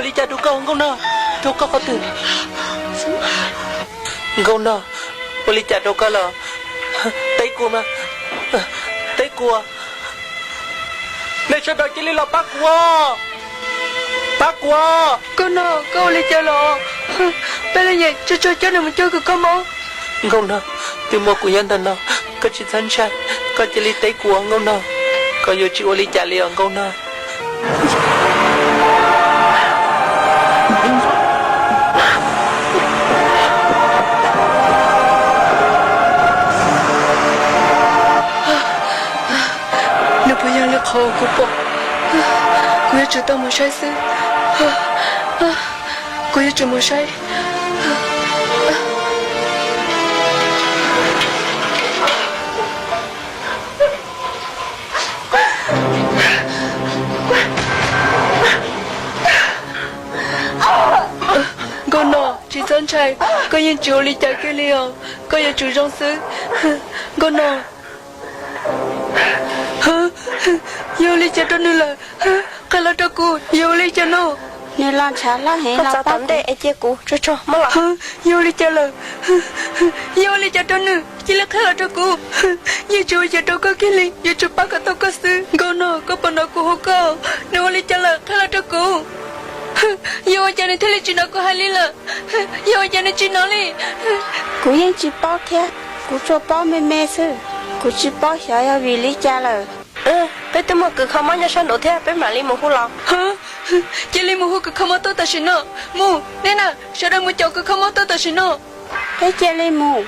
Li cas rau koj Nkauj Nog? Rau koj qhov twg? Nkauj Nog, ua li cas rau koj los? Teb kuv mas, teb kuv. Nej sawv daws cia li los pab kuv, pab kuv. Nkauj Nog, koj ua li cas los? Peb leej yawm tso tso coj nws mus cuag kws kho mob. Nkauj Nog, twb muaj kuv nyob ntawm no, koj tsis txhob ntshai, koj cia li teb kuv Nkauj Nog, koj yuav tsis ua li cas li os Nkauj Nog. Nws puas yog li qhov kuv pom? Kuv yuav tsum tau mus saib xwb. Kuv yuav tsum mus saib. Nkauj Nog, tsis txhob ntshai, koj yeej tsis ua li cas kiag li os, koj yuav tsum zoo xwb. Nkauj Nog. Yog ua li cas rau nws lawm? Qhia los rau kuv, yog ua li cas no? Nws los ntshav loj heev los tom ntej es cia kuv tso tso muab los. Yog ua li cas lawm? Yog ua li cas rau nws? Cia li qhia los rau kuv. Yeej tsis ua cas rau koj kiag li, yuav tsum pab kom tau koj xwb. Nkauj Nog, koj puas hnov kuv hu koj? Nws ua li cas lawm? Qhia los rau kuv. Yog ua cas nws thiaj li tsis hnov kuv hais li lawm? Yog ua cas nws tsis hnov li? Kuv yeej tsis paub thiab, kuv tsuas paub me me xwb. Kuv tsis paub xyov yog vim li cas lawm. Peb twb muaj kws kho mob nyob sab nraud thiab, peb mam li mus hu los. Cia li mus hu kws kho mob tuaj tam sim no. Mus, nej na, sawv daws mus caum kws kho mob tuaj tam sim no. Peb cia li mus.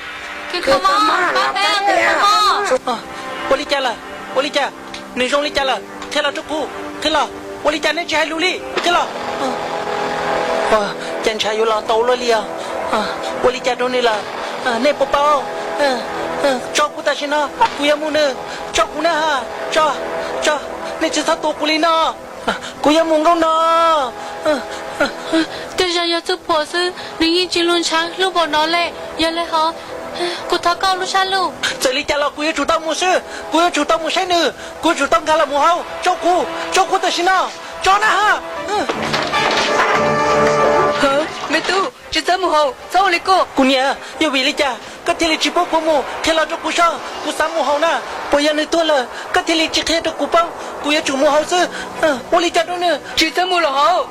Kws kho mob, pab peb, kws kho mob. Ua li cas lawm? Ua li cas? Nws zoo li cas lawm? Qhia los rau kuv, qhia los. Ua li cas nej tsis hais lus li? Qhia los. Cas ntshav yuav los ntau luaj li os. Ua li cas rau nws lawm? Nej puas paub? Tso kuv tam sim no, kuv yuav mus nws. Tso kuv na ha. Tso, tso, nej tsis txhob tua kuv li no. Kuv yuav mus Nkauj Nog. Tej zaum yog txuj phuam xwb, nws yeej tsis lug ntshav hlub npaum no li. Yog li hov, kuv thov koj lub sab lug. Txawm li cas los kuv yuav tsum tau mus xwb, kuv yuav tsum tau mus saib nws, kuv yuav tsum tau nkag los mus hauv. Tso kuv, tso kuv tam sim no, tso na ha. Me tub, tsis txhob mus hauv, txhob ua li ko. Kuv niam, yog vim li cas koj thiaj li tsis pub kuv mus? Qhia los rau kuv saib, kuv xav mus hauv na. Puas yog nws tuag lawm koj thiaj li tsis qhia rau kuv paub? Kuv yuav tsum mus hauv xwb. Ua li cas rau nws? Tsis txhob mus los hauv,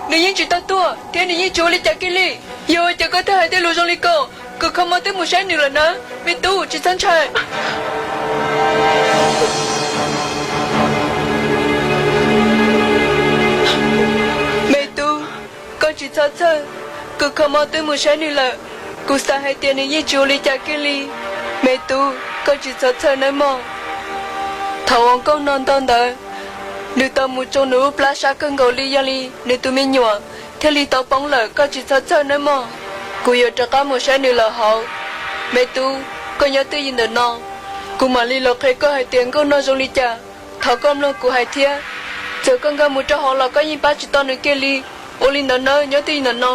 nws yeej tsis tau tuag thiab nws yeej tsis ua li cas kiag li. Yog ua cas koj thiaj hais tej lus zoo li ko? Kws kho mob twb mus saib nws lawm na. Me tub, tsis txhob ntshai. Me tub, koj tsis txhob txhawj, kws kho mob twb mus saib nws lawm. Kuv xav hais tias nws yeej tsis ua li cas kiag li. Me tub, koj tsis txhob txhawj nawb mog. Thaum uas Nkauj Nog ntog ntawd, nws tau mus tsoo nws lub plab sab kawg nkaus li, yog li nws tus me nyuam thiaj li tau poob lawm. Koj tsis txhob txhawj nawb mog, kuv yuav rov qab mus saib nws lawm hauv. Me tub, koj nyob twj ywm ntawm no, kuv mam li los qhia koj hais tias Nkauj Nog zoo li cas. Thov koj mloog kuv hais thiab, txawm koj nkag mus rau hauv los koj yeej pab tsis tau nws kiag li. Ua li ntawd nawb, nyob twj ywm ntawm no.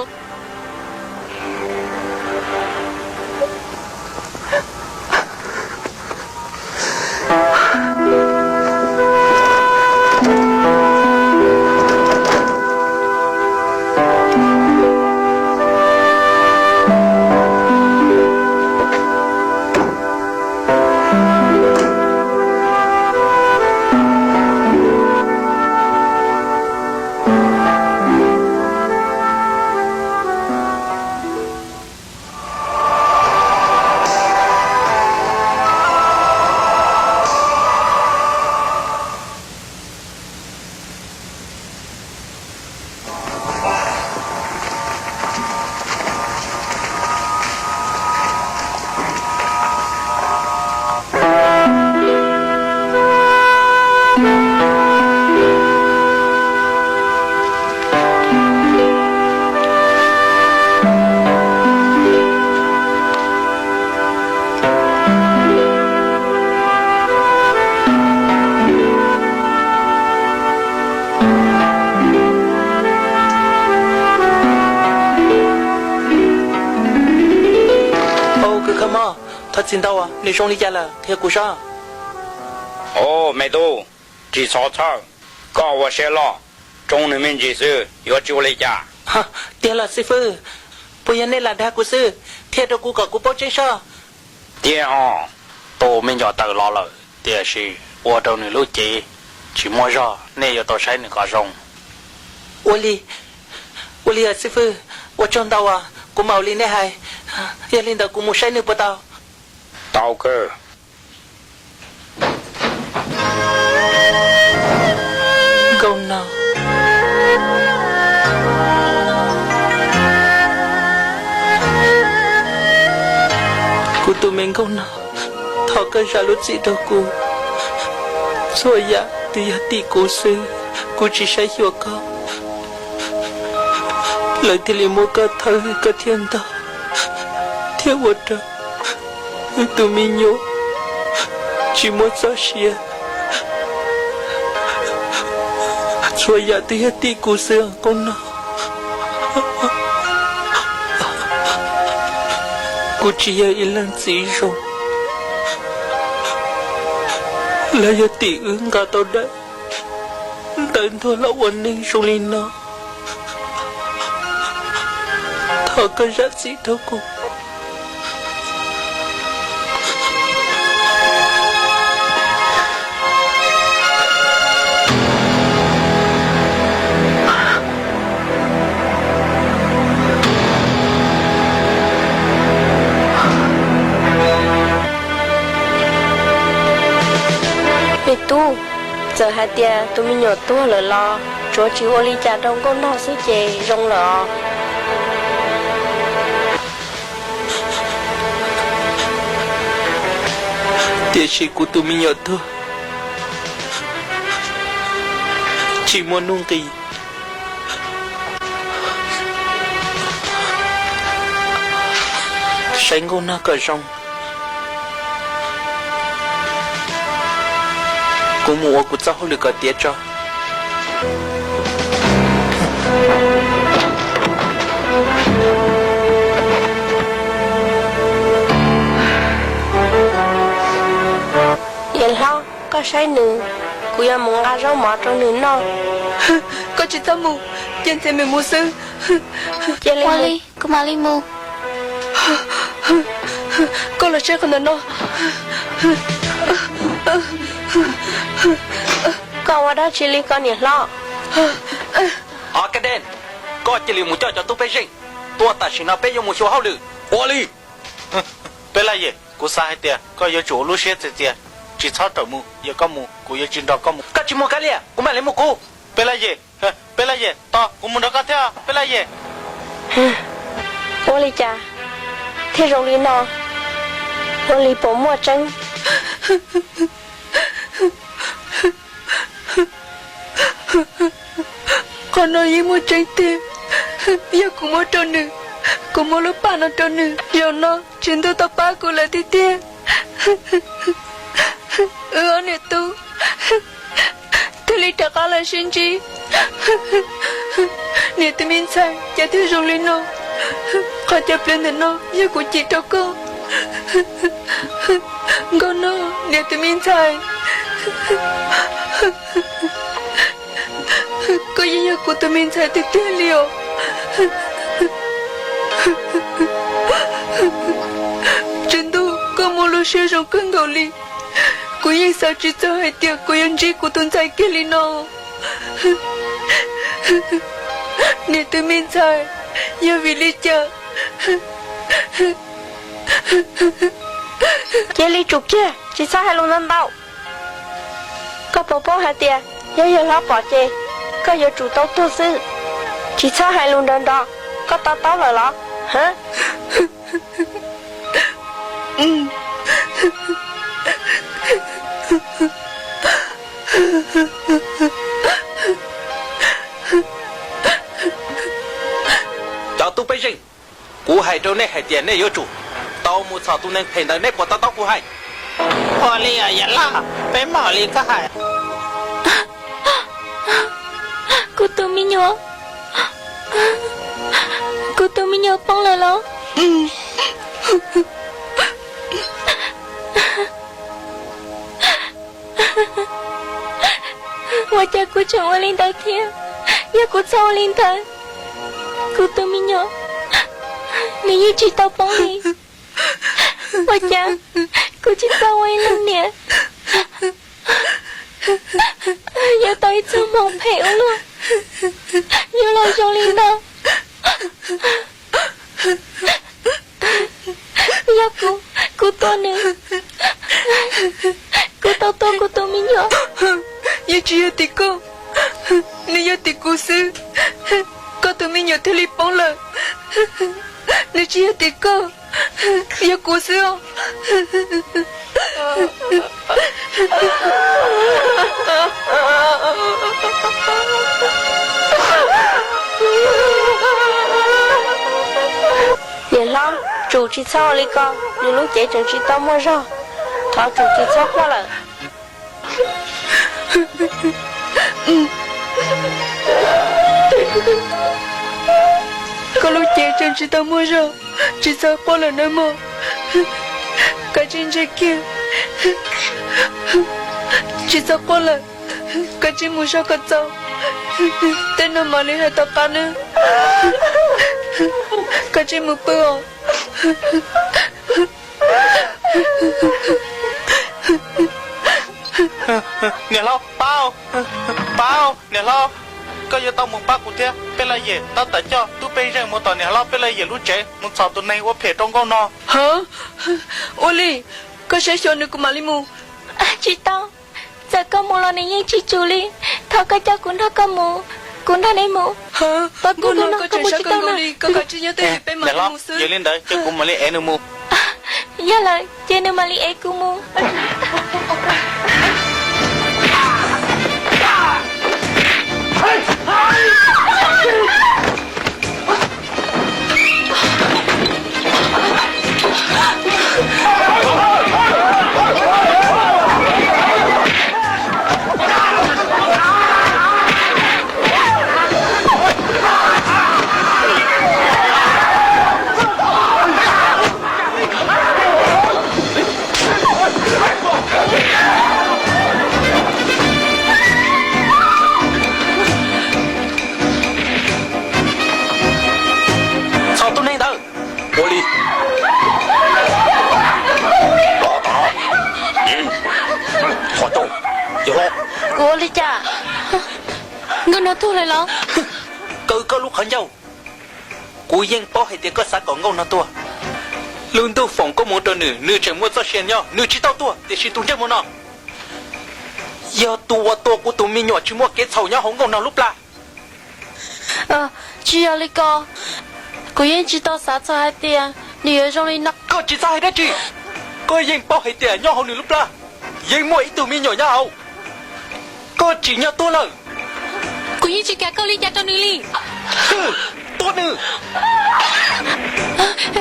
Au, kws kho mob, thov txim ntau, nws zoo li cas lawm qhia kuv saib. Au, me tub, tsis txhob txhawj, koj ua siab loj, tsoo nws me ntsis xwb yuav tsis ua li cas. Tiag los xib fwb, puas yog nej lam dag kuv xwb? Qhia rau kuv kom kuv paub tseeb soj. Tiag ho, tus me nyuam tawm los lawm tiam sis ua rau nws lub cev tsis muaj zog, nej yuav tau saib nws kom zoo. Ua li, ua li os xib fwb, ua tsaug ntau as, kuv mam ua li nej hais. Yog li ntawd kuv mus saib nws puas tau? Tau kawg. Nkauj Nog, kuv tus me Nkauj Nog, thov koj zam lub txim rau kuv. Txhua yam twb yog tim kuv xwb, kuv tsis saib xyuas koj, lawv thiaj li muab koj thawb koj thiaj ntog, thiaj ua rau wb tus me nyuam tsis muaj txoj sia. Txhua yam twb yog tim kuv xwb Nkauj Nog. Kuv tsis yog ib leej txiv zoo, los yog tim wb nqa tau daim ntawv ntuag los ua neeg zoo li no. Thov koj zam txim rau kuv. Me tub, txawm hais tias tus me nyuam tuag lawm los tsuav tsis ua li cas rau Nkauj Nog xwb ces zoo lawm os. Tiam sis kuv tus me nyuam tuag tsis muaj nuj nqis. Saib Nkauj Nog kom zoo, kuv mus ua kuv txoj hauj lwm kom tiav tso. Niam hlob, koj saib nws, kuv yuav mus nqa zaub mov rau nws noj. Koj tsis txhob mus, cia Ntxhais Mim mus xwb. Cia li, kuv mam li mus. Koj los saib qhov ntawm no. Koj ua dab tsi li ko niam hlob? Os Kaj Dej, koj cia li mus coj cov tub pej xeem tuaj, tam sim no peb yuav mus xyuas hauj lwm. Ua li. Peb Laj Yim, kuv xav hais tias koj yuav tsum ua lub siab txias txias, tsis txhob rawm mus. Yog koj mus, kuv yuav tsis nrog koj mus. Koj tsis mus kav liam, kuv mam li mus kuv. Peb Laj Yim, Peb Laj Yim, tos kuv mus nrog koj thiab Peb Laj Yim. Ua li cas thiaj zoo li no? Ua li puas muaj tseeb? Qhov no yeej muaj tseeb tiag. Yog kuv muab rau nws, kuv muab lub pam no rau nws, zaum no Tswv Ntuj tau pab kuv lawm tiag tiag. Wb ob niam tub thiaj li rov qab los sib ntsib. Niam tus me ntxhais, cas thiaj zoo li no? Qhov cov pliag ntawm no yog kuv cim rau koj. Nkauj Nog, niam tus me ntxhais, koj yeej yog kuv tus me ntxhais tiag tiag li os. Tswv Ntuj, koj muaj lub siab zoo kawg nkaus li. Kuv yeej xav tsis txog hais tias kuv yuav ntsib kuv tus ntxhais kiag li no. Niam tus me ntxhais, yog vim li cas? Cia li tsum kiag, tsis txhob hais lus ntau ntau. Koj puas paub hais tias yog yawg hlob pom ces koj yuav tsum tau tuag xwb. Tsis txhob hais lus nrov nrov, koj to taub lawm los? Cov tub pej xeem, kuv hais rau nej hais tias nej yuav tsum tau mus txhom tus neeg phem ntawd, nej puas to taub kuv hais? Ua li os yawg hlob, peb mam li koj hais. Kuv tus me nyuam, kuv tus me nyuam poob lawm los? Ua cas kuv tseem ua li ntawd thiab? Yog kuv txhob ua li ntawd, kuv tus me nyuam nws yeej tsis tau poob li. Ua cas kuv tsis txhob ua ib leej niam, yuav tau ib txoj hmoov phem ua luaj, yuav los zoo li no. Yog kuv, kuv tua nws, kuv tau tua kuv tus me nyuam. Yeej tsis yog tim koj, nws yog tim kuv xwb, koj tus me nyuam thiaj li poob lawm. Nws tsis yog tim koj, yog kuv xwb os. Niam hlob, tsum tsis txhob ua li ko, nws lub cev tseem tsis tau muaj zog, thov tsum tsis txhob quaj lawm. Koj lub cev tseem tsis tau muaj zog, tsis txhob quaj lawm nawb mog. Kav tsij ntsia kiag, tsis txhob quaj lawm. Kav tsij mus soj kom txaus, tej no mam li hais tom qab nawb. Kav tsij mus pw os. Niam hlob, pab, pab, niam hlob, koj yuav tau mus pab kuv thiab. Peb Laj Yim tab tom coj tub pej xeem mus tom niam hlob Peb Laj Yim lub tsev mus txhom tus neeg ua phem rau nkauj no. Ha, ua li, koj saib xyuas nws kuv mam li mus. Tsis tau, txawm koj mus los nws yeej tsis tsum li. Thov koj coj kuv nrog koj mus, kuv nrog neb mus. Ha, nkauj no koj tseem sab kawg nkaus li, koj kav tsij nyob twj ywm peb mam li mus xwb. Yog li ntawd ces kuv mam li ev nws mus. Yog lawm ces nws mam li ev kuv mus. Txog tus neeg ntawd, ua li. Kuv ua li cas? Nkauj no tuag lawm los? Kaw koj lub qhov ncauj. Kuv yeej paub hais tias koj xav kom Nkauj no tuag. Lub ntuj foom koob hmoov rau nws, nws tseem muaj txoj sia nyob, nws tsis tau tuag, tiam sis tus ntsej muag no yog tus uas tua kuv tus me nyuam tsis muaj kev txhaum nyob hauv Nkauj no lub plab. Tsis yog li ko, kuv yeej tsis tau xav txog hais tias nws yuav zoo li no. Koj tsis txhob hais dab tsi. Koj yeej paub hais tias nyob hauv nws lub plab yeej muaj ib tug me nyuam nyob hauv. Koj tsim nyog tuag lawm. Kuv yeej tsis kam koj li cas rau nws li. Tua nws.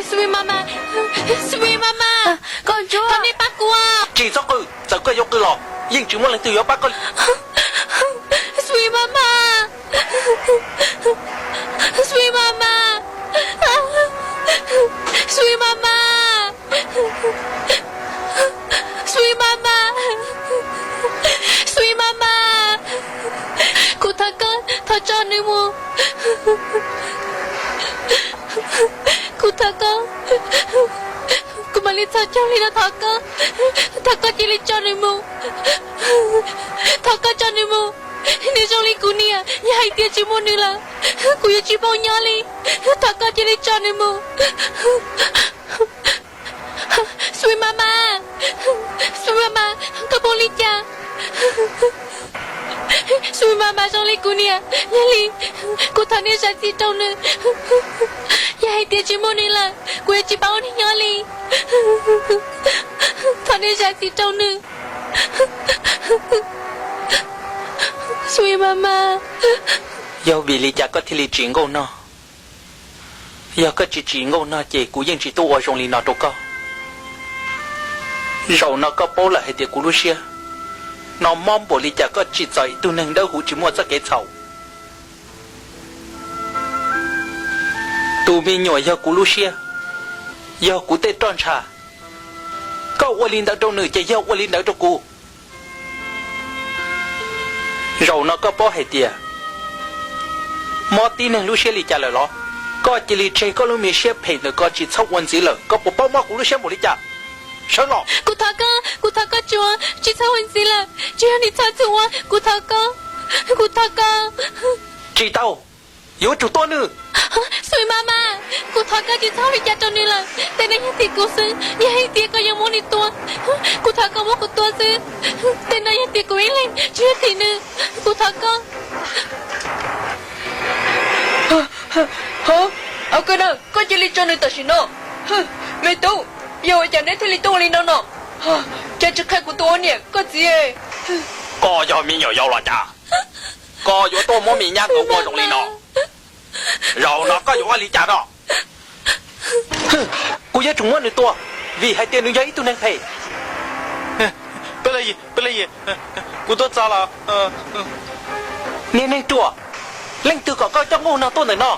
Sweet mama, sweet mama, koj ntsuag, thov nej pab kuv. Tsis txhob qw, txawm koj yuav qw los yeej tsis muaj leej twg yuav pab koj li. Sweet mama, sweet mama, sweet mama, sweet mama, sweet mama. Kuv thov koj, thov tso nws mus. Kuv thov koj, kuv mam li txhos caug li no, thov koj, thov koj cia li tso nws mus. Thov koj tso nws mus. Nws zoo li kuv niam, yog hais tias tsis muaj nws lawm, kuv yuav tsis paub nyob li. Thov koj cia li tso nws mus. Sweet mama, sweet mama, koj poob li cas? Sweet mama zoo li kuv niam, yog li kuv thov nej zam txim rau nws. Yog hais tias tsis muaj nws lawm, kuv yuav tsis paub ua neeg nyob li. Thov nej zam txim rau nws. Sweet mama. Yog vim li cas koj thiaj li tsim Nkauj no? Yog koj tsis tsim Nkauj no ces kuv yeej tsis tuaj ua zoo li no rau koj. Zaum no koj paub lawm hais tias kuv lub siab no mob npaum li cas, koj tsim txom ib tug neeg dawb huv tsis muaj txoj kev txhaum. Tus me nyuam yog kuv lub siab, yog kuv tej roj ntsha. Koj ua li ntawd rau nws ces yog ua li ntawd rau kuv. Zaum no koj paub hais tias Mob tib neeg lub siab li cas lawm los? Koj cia li tseg koj lub me siab phem ntawm ko tsis txhob ua ntxiv lawm, koj puas paub mob kuv lub siab npaum li cas? Sawv los. Kuv thov koj, kuv thov koj tsuas tsis txhob ua ntxiv lawm, tsis yog nws txhob txwm ua, kuv thov koj, kuv thov koj. Tsis tau, yuav tsum tua nws. Xwm Mas Mas, kuv thov koj tsis txhob ua li cas rau nws lawm, tej no yog tim kuv xwb, yog hais tias koj yuav muab nws tua, kuv thov koj muab kuv tua xwb, tej no yog tim kuv ib leeg tsis yog tim nws, kuv thov koj. Hov, Ab Kawj na, koj cia li tso nws tam sim no. Me tub, yog ua cas neb thiaj li tuaj li no no? Cas tsis qhia kuv tus ua niam koj txiv? Koj yog me nyuam yaus los cas? Koj yuav tuaj muab me nyab nkawd ua zoo li no? Zaum no koj yuav ua li cas no? Kuv yuav tsum muab nws tua, vim hais tias nws yog ib tug neeg phem. Peb, kuv tuaj txog los. Niag neeg ruam, leej twg kom koj coj nkauj no tuaj ntawm no?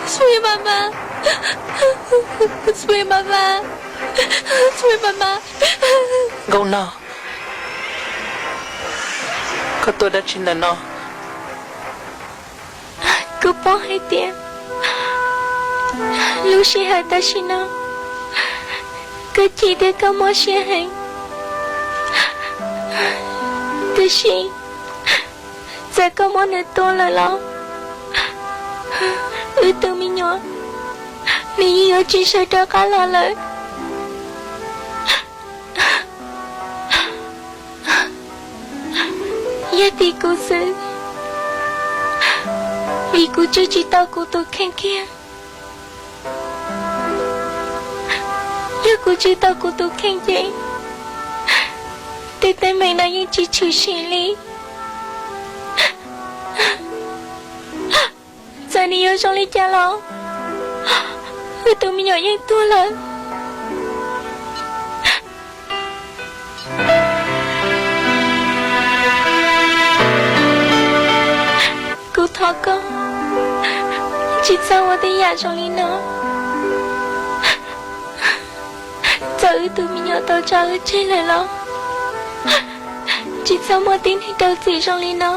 Xwm Mas Mas, Xwm Mas Mas, Xwm Mas Mas. Nkauj no, koj tuaj dab tsi ntawm no? Kuv paub hais tias lub sij hawm tam sim no koj chim thiab koj mob siab heev, tiam sis txawm koj muab nws tua lawm los wb tus me nyuam nws yeej yuav tsis sawv rov qab los lawm. Yog tim kuv xwb, vim kuv tswj tsis tau kuv tus kheej kiag. Yog kuv tswj tau kuv tus kheej ces tej teeb meem no yeej tsis tshwm sim li. Txawm nws yuav zoo li cas los wb tus me nyuam yeej tuag lawm. Kuv thov koj tsis txhob ua tej yam zoo li no. Txawm wb tus me nyuam tau tso wb tseg lawm los tsis txhob muaj tib neeg rau txim zoo li no.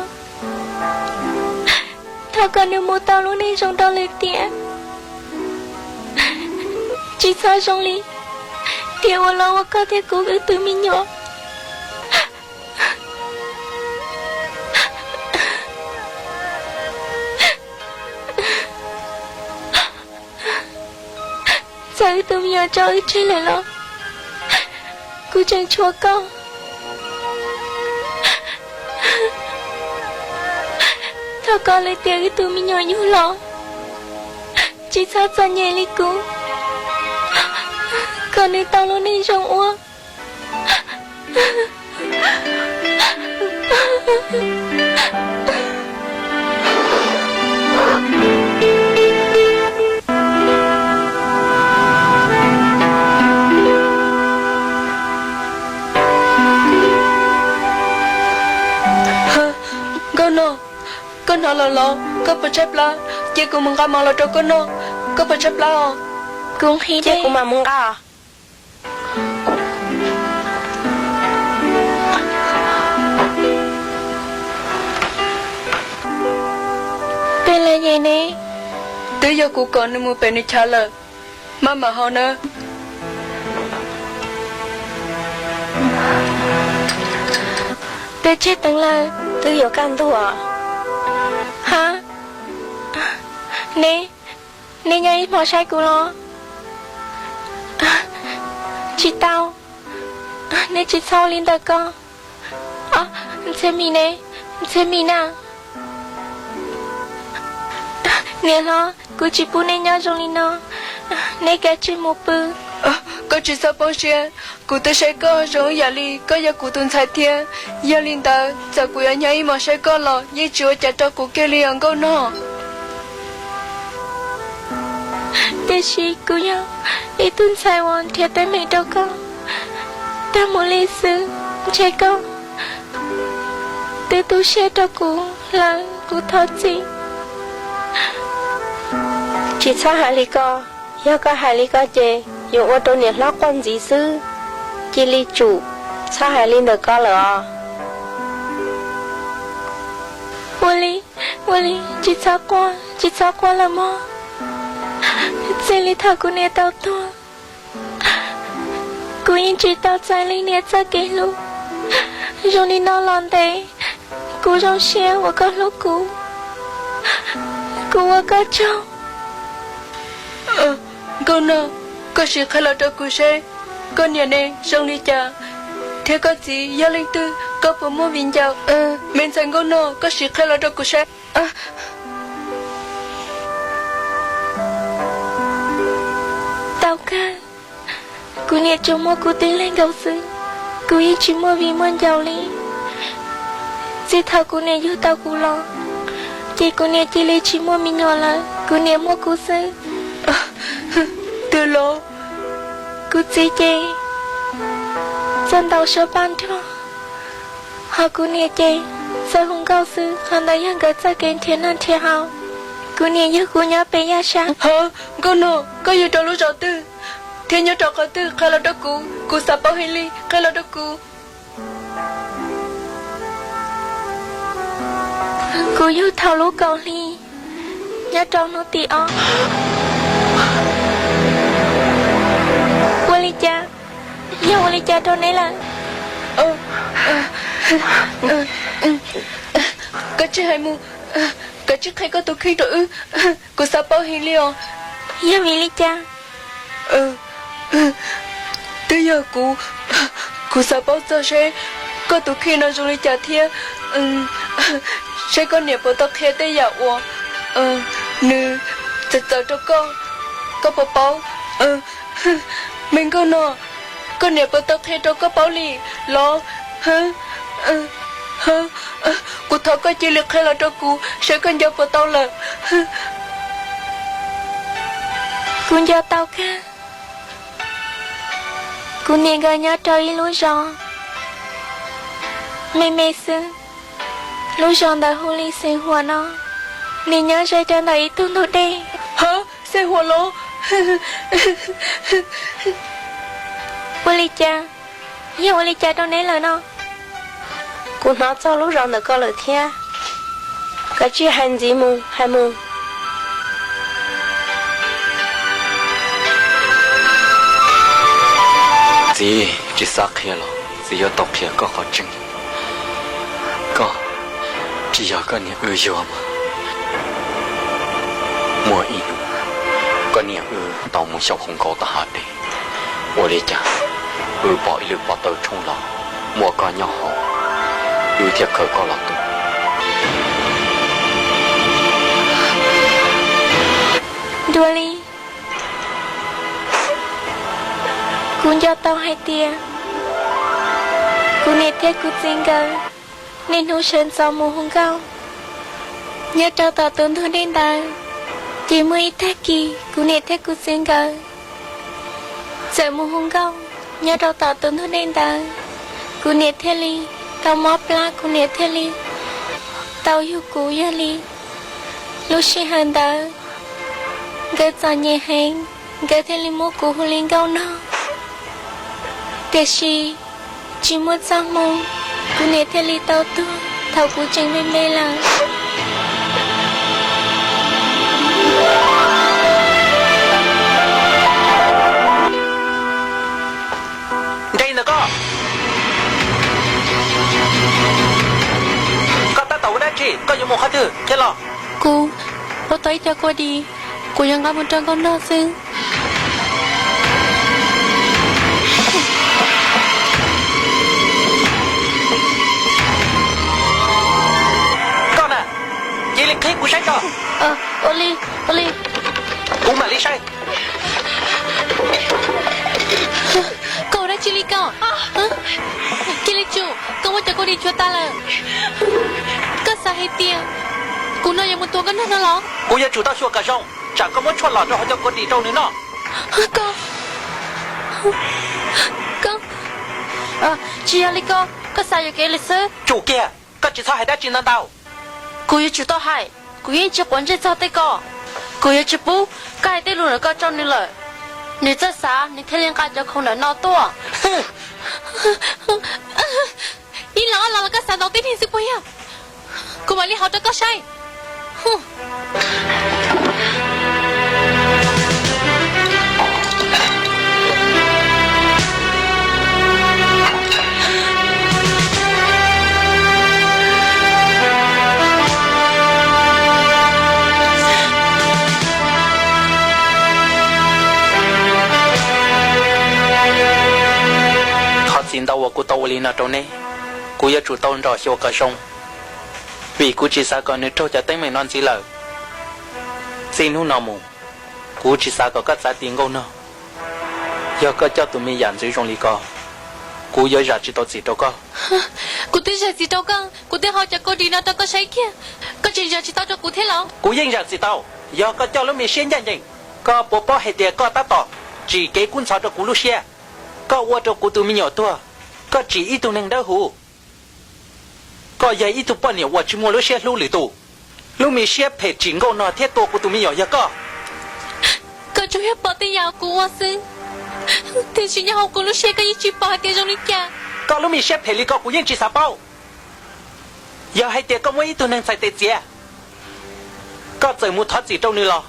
Thov kom nws mus tau lub neej zoo rau lwm tiam, tsis txhob zoo li tiam uas los ua koj thiab kuv wb tus me nyuam. Txawm wb tus me nyuam tso wb tseg lawm los kuv tseem tshuav koj. Thov kom lwm tiam wb tus me nyuam yug los tsis txhob txom nyem li kuv, kom nws tau lub neej zoo ua. Nkauj Nog, koj hnov lawm los? Koj puas tshaib plab? Cia kuv mus nqa mov los rau koj noj. Koj puas tshaib plab os? Kuv nqhis, cia kuv mam mus nqa os. Peb lawv yeej ne, twb yog kuv kom nws mus pem nws chav lawm. Maj mam haus nawb. Peb tseg teev lawm, twb yuav kaj ntug. Ha, neb, neb nyob ib hmo saib kuv los? Tsis tau, neb tsis txhob ua li ntawd ko. Ntxhiab Mim ne, Ntxhiab Mim na. Niam hlob, kuv tsis pub neb nyob zoo li no, neb kav tsij mus pw. Koj tsis txhob poob siab, kuv twb saib koj zoo ib yam li koj yog kuv tus ntxhais thiab. Yog li ntawd txawm kuv yuav nyob ib hmo saib koj los yeej tsis ua cas rau kuv kiag li os Nkauj Nog. Tiam sis kuv yog ib tug ntxhais uas nrhiav teeb meem rau koj tag mus li xwb, ntshe koj twb tu siab rau kuv lawm, kuv thov txim. Tsis txhob hais li ko, yog koj hais li ko ces yuav ua rau niam hlob quaj ntxiv xwb. Cia li tsum txhob hais li ntawm ko lawm os. Ua li, ua li, tsis txhob quaj, tsis txhob quaj lawm mog. Txij li thaum kuv niam tau tuag, kuv yeej tsis tau txais leej niam txoj kev hlub zoo li no los ntev. Kuv zoo siab uas koj hlub kuv, kuv ua koj tsaug. Nkauj Nog, koj sim qhia los rau kuv seb koj niam ne zoo li cas, thiab koj txiv yog leej twg, koj puas muaj viv ncaus? Me ntxhais Nkauj Nog, koj sim qhia los rau kuv seb. Tau kawg, kuv niam tsuas muaj kuv tib leeg nkaus xwb, kuv yeej tsis muaj viv muaj ncaus li. Txij thaum kuv niam yug tau kuv los, ces kuv niam cia li tsis muaj me nyuam lawm, kuv niam muaj kuv xwb. Twb los, kuv txiv ces txawj ntaus suab paj nruag, ho kuv niam ces txawj hu nkauj xwb, qhov ntawd yog nkawd txoj kev nrhiav noj nrhiav haus. Kuv niam yug kuv nyob pem Yaj Sab. Ho, Nkauj Nog, koj yug rau lub zos twg thiab nyob rau qhov twg, qhia los rau kuv, kuv xav paub heev li, qhia los rau kuv. Kuv yug thaum lub kaum hli, nyob rau hnub tim ob. Ua li cas? Yog ua li cas rau neb lawm? Koj tsij hais mus, koj tsij qhia koj tus kheej rau wb, kuv xav paub heev li os. Yog vim li cas? Twb yog kuv, kuv xav paub txog seb koj tus kheej no zoo li cas thiab seb koj niam puas tau qhia tej yam uas nws txawv txawv rau koj, koj puas paub? Me Nkauj Nog, koj niam puas tau qhia rau koj paub li los? Kuv thov koj cia li qhia los rau kuv seb koj nco puas tau lawm. Kuv nco tau kawg. Kuv niam nkawd nyob rau ib lub zos me me xwb, lub zos ntawd hu li Xeev Huam no, nws nyob ze rau ntawm ib tug ntug dej. Ho, Xeev Huam los? Ua li cas? Yog ua li cas rau neb lawm no? Kuv hnov txog lub zos ntawm koj lawm thiab. Koj tsij hais ntxiv mus, hais mus. Txiv, tsis xav qhia los txiv yuav tau qhia koj qhov tseeb. Koj tsis yog koj niam wb yuag mas. Muaj ib hnub koj niam wb tau mus xyuas hauv nkaus tom hav dej, ua li cas wb pom ib lub pob tawb tshoob los muaj koj nyob hauv, wb thiaj khaws koj los tua. Dua li, kuv nco tau hais tias kuv niam thiab kuv txiv nkawd niaj hnub sawv ntxov mus hu nkauj nyob rau tom tus ntug dej ntawd. Ces muaj ib tag kis kuv niam thiab kuv txiv nkawd txawm mus hu nkauj nyob rau tom tus ntug dej ntawd, kuv niam thiaj li tau mob plab, kuv niam thiaj li tau yug kuv. Yog li lub sij hawm ntawd nkawd txom nyem heev, nkawd thiaj li muab kuv hu li Nkauj Nog. Tiam sis tsis muaj txoj hmoo, kuv niam thiaj li tau tuag thaum kuv tseem me me lawm. Nres ntawm koj, koj tab tom ua dab tsi? Koj yuav mus qhov twg? Qhia los. Kuv ua tau ib co kua dis, kuv yuav nqa mus rau Nkauj Nog xwb. Koj na, cia li qhib kuv saib tso. Ua li, ua li. Kuv mam li saib. Koj ua dab tsi li koj? Cia li tsum, koj muab cov kua dis tshuav tas lawm. Koj xav hais tias kuv no yuav mus tua Nkauj Nog no los? Kuv yuav tsum tau xyuas kom zoo, tsam koj muab tshuaj los rau hauv cov kua dis rau nws noj. Koj, koj, tsis yog li ko, koj xav yuam kev li xwb. Tsum kiag, koj tsis txhob hais dab tsi ntau ntau. Kuv yuav tsum tau hais, kuv yeej tsis quav ntsej txog tej ko. Kuv yuav tsis pub koj hais tej lus ntawm ko rau nws lawm. Nws txawj xav nws thiaj li nqa cov khoom ntawm no tuaj. Ib los ob los los koj xav ntaus tib neeg xwb puas yog? Kuv mam li hais rau koj saib. Thov txim ntau uas kuv tau ua li no rau neb. Kuv yuav tsum tau nrog xyuas kom zoo, vim kuv tsis xav kom nws raug cov teeb meem no ntxiv lawm. Txij hnub no mus, kuv tsis xav kom koj txav ti Nkauj Nog. Yog koj coj tus me yam ntxwv zoo li ko, kuv yuav zam tsis tau txim rau koj. Kuv twb zam txim rau koj, kuv twb hau cov kau dim no rau koj saib kiag, koj tseem zam tsis tau rau kuv thiab los? Kuv yeej zam txim tau. Yog koj coj lub me siab ncaj ncees, koj puas paub hais tias koj tab tom tsim kev kub ntxhov rau kuv lub siab? Koj ua rau kuv tus me nyuam tuag, koj tsim ib tug neeg dawb huv. Koj yog ib tug poj niam uas tsis muaj lub siab hlub lwm tus. Lub me siab phem tsim Nkauj Nog thiab tua kuv tus me nyuam yog koj. Koj tsuas yog pom tej yam kuv ua xwb, tiam sis nyob hauv kuv lub siab koj yeej tsis pom hais tias zoo li cas. Koj lub me siab phem li ko kuv yeej tsis xav paub. Yog hais tias koj muab ib tug neeg txhais tes txiav, koj txawm mus thov txim rau nws los,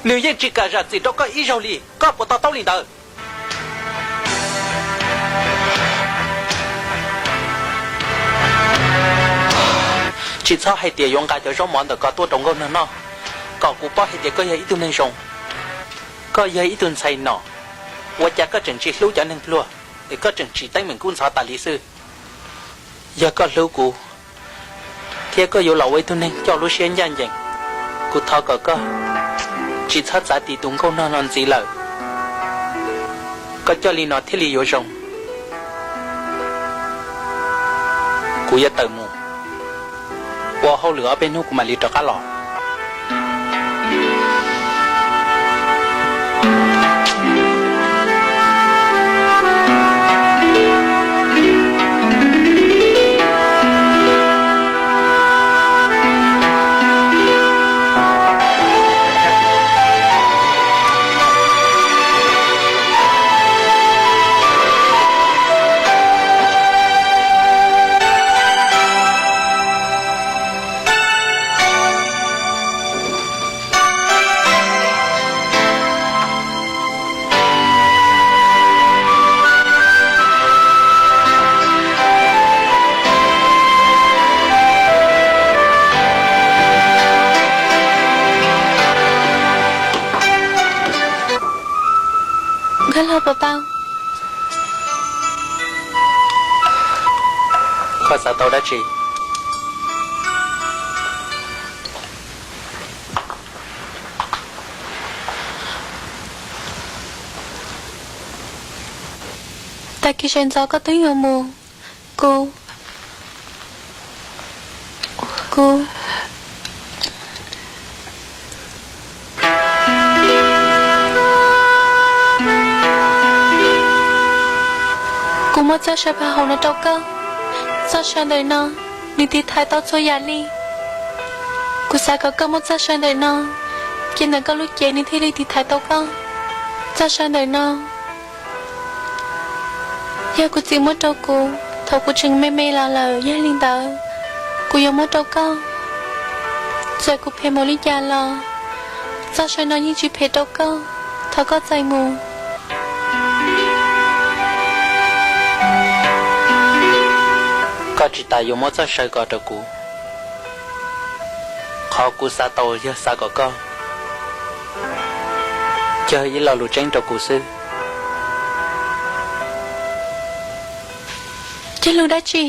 nws yeej tsis kam zam txim rau koj ib zaug li. Koj puas to taub li ntawd? Tsis txhob hais tias yuav nqa cov zaub mov ntawm ko tuaj rau Nkauj Nog noj, kom kuv paub hais tias koj yog ib tug neeg zoo. Koj yog ib tug ntxhais nom, ua cas koj tseem tsis hlub cov neeg pluag, es koj tseem tsim teeb meem kub ntxhov tas li xwb. Yog koj hlub kuv, thiab koj yuav los ua ib tug neeg coj lub siab ncaj ncees, kuv thov kom koj tsis txhob txav ti tus Nkauj Nog no ntxiv lawm. Koj coj li no thiaj li yuav zoo. Kuv yuav tawm mus ua hauj lwm ob peb hnub kuv mam li rov qab los. Koj los puas tau? Koj xav tau dab tsi? Tag kis sawv ntxov koj twb yuav mus, kuv, kuv Kuv muab txoj saw pha hauv no rau koj. Txoj saw ntawm no, nws tiv thaiv tau txhua yam li. Kuv xav kom koj muab txoj saw ntawm no cia ntawm koj lub cev, nws thiaj li tiv thaiv tau koj. Txoj saw ntawm no, yog kuv txiv muab rau kuv thaum kuv tseem me me los lawm, yog li ntawd, kuv yuav muab rau koj. Txawm kuv phem npaum li cas los, txoj saw no yeej tsis phem rau koj. Thov koj txais mus. Koj tsis tas yuav muab txoj saw ko rau kuv. Qhov kuv xav tau yog xav kom koj cog ib lo lus tseeb rau kuv xwb. Cog lus dab tsi?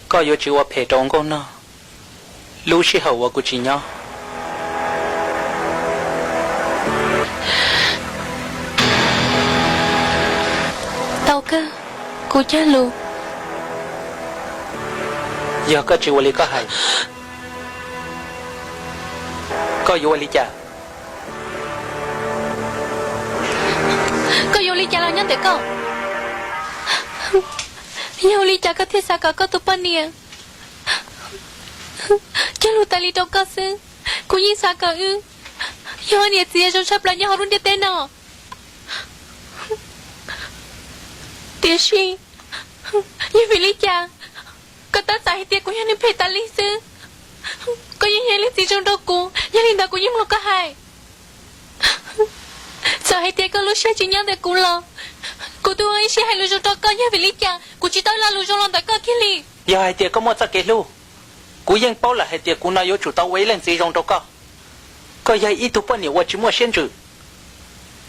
Koj yuav tsis ua phem rau Nkauj Nog lub sij hawm uas kuv tsis nyob. Tau kawg, kuv cog lus. Yog koj tsis ua li koj hais, koj yuav ua li cas? Koj yuav ua li cas los nyob ntawm koj. Yog ua li cas koj thiaj xav kom koj tus poj niam cog lus tas li rau koj xwb? Kuv yeej xav kom wb yog niam txiv zoo tshaj plaws nyob hauv lub ntiaj teb no. Tiam sis yog vim li cas Koj tab xav hais tias kuv yog neeg phem tas li xwb. Koj yeej yog ib leej txiv zoo rau kuv, yog li ntawd kuv yeej mloog koj hais. Txawm hais tias koj lub siab tsis nyob ntawm kuv los, kuv twb ua ib siab hais lus zoo rau koj, yog vim li cas kuv tsis tau ib lo lus zoo los ntawm koj kiag li? Yog hais tias koj muaj txoj kev hlub, kuv yeej paub lawm hais tias kuv no yuav tsum tau ua ib leej txiv zoo rau koj. Koj yog ib tug poj niam uas tsis muaj siab ntsws,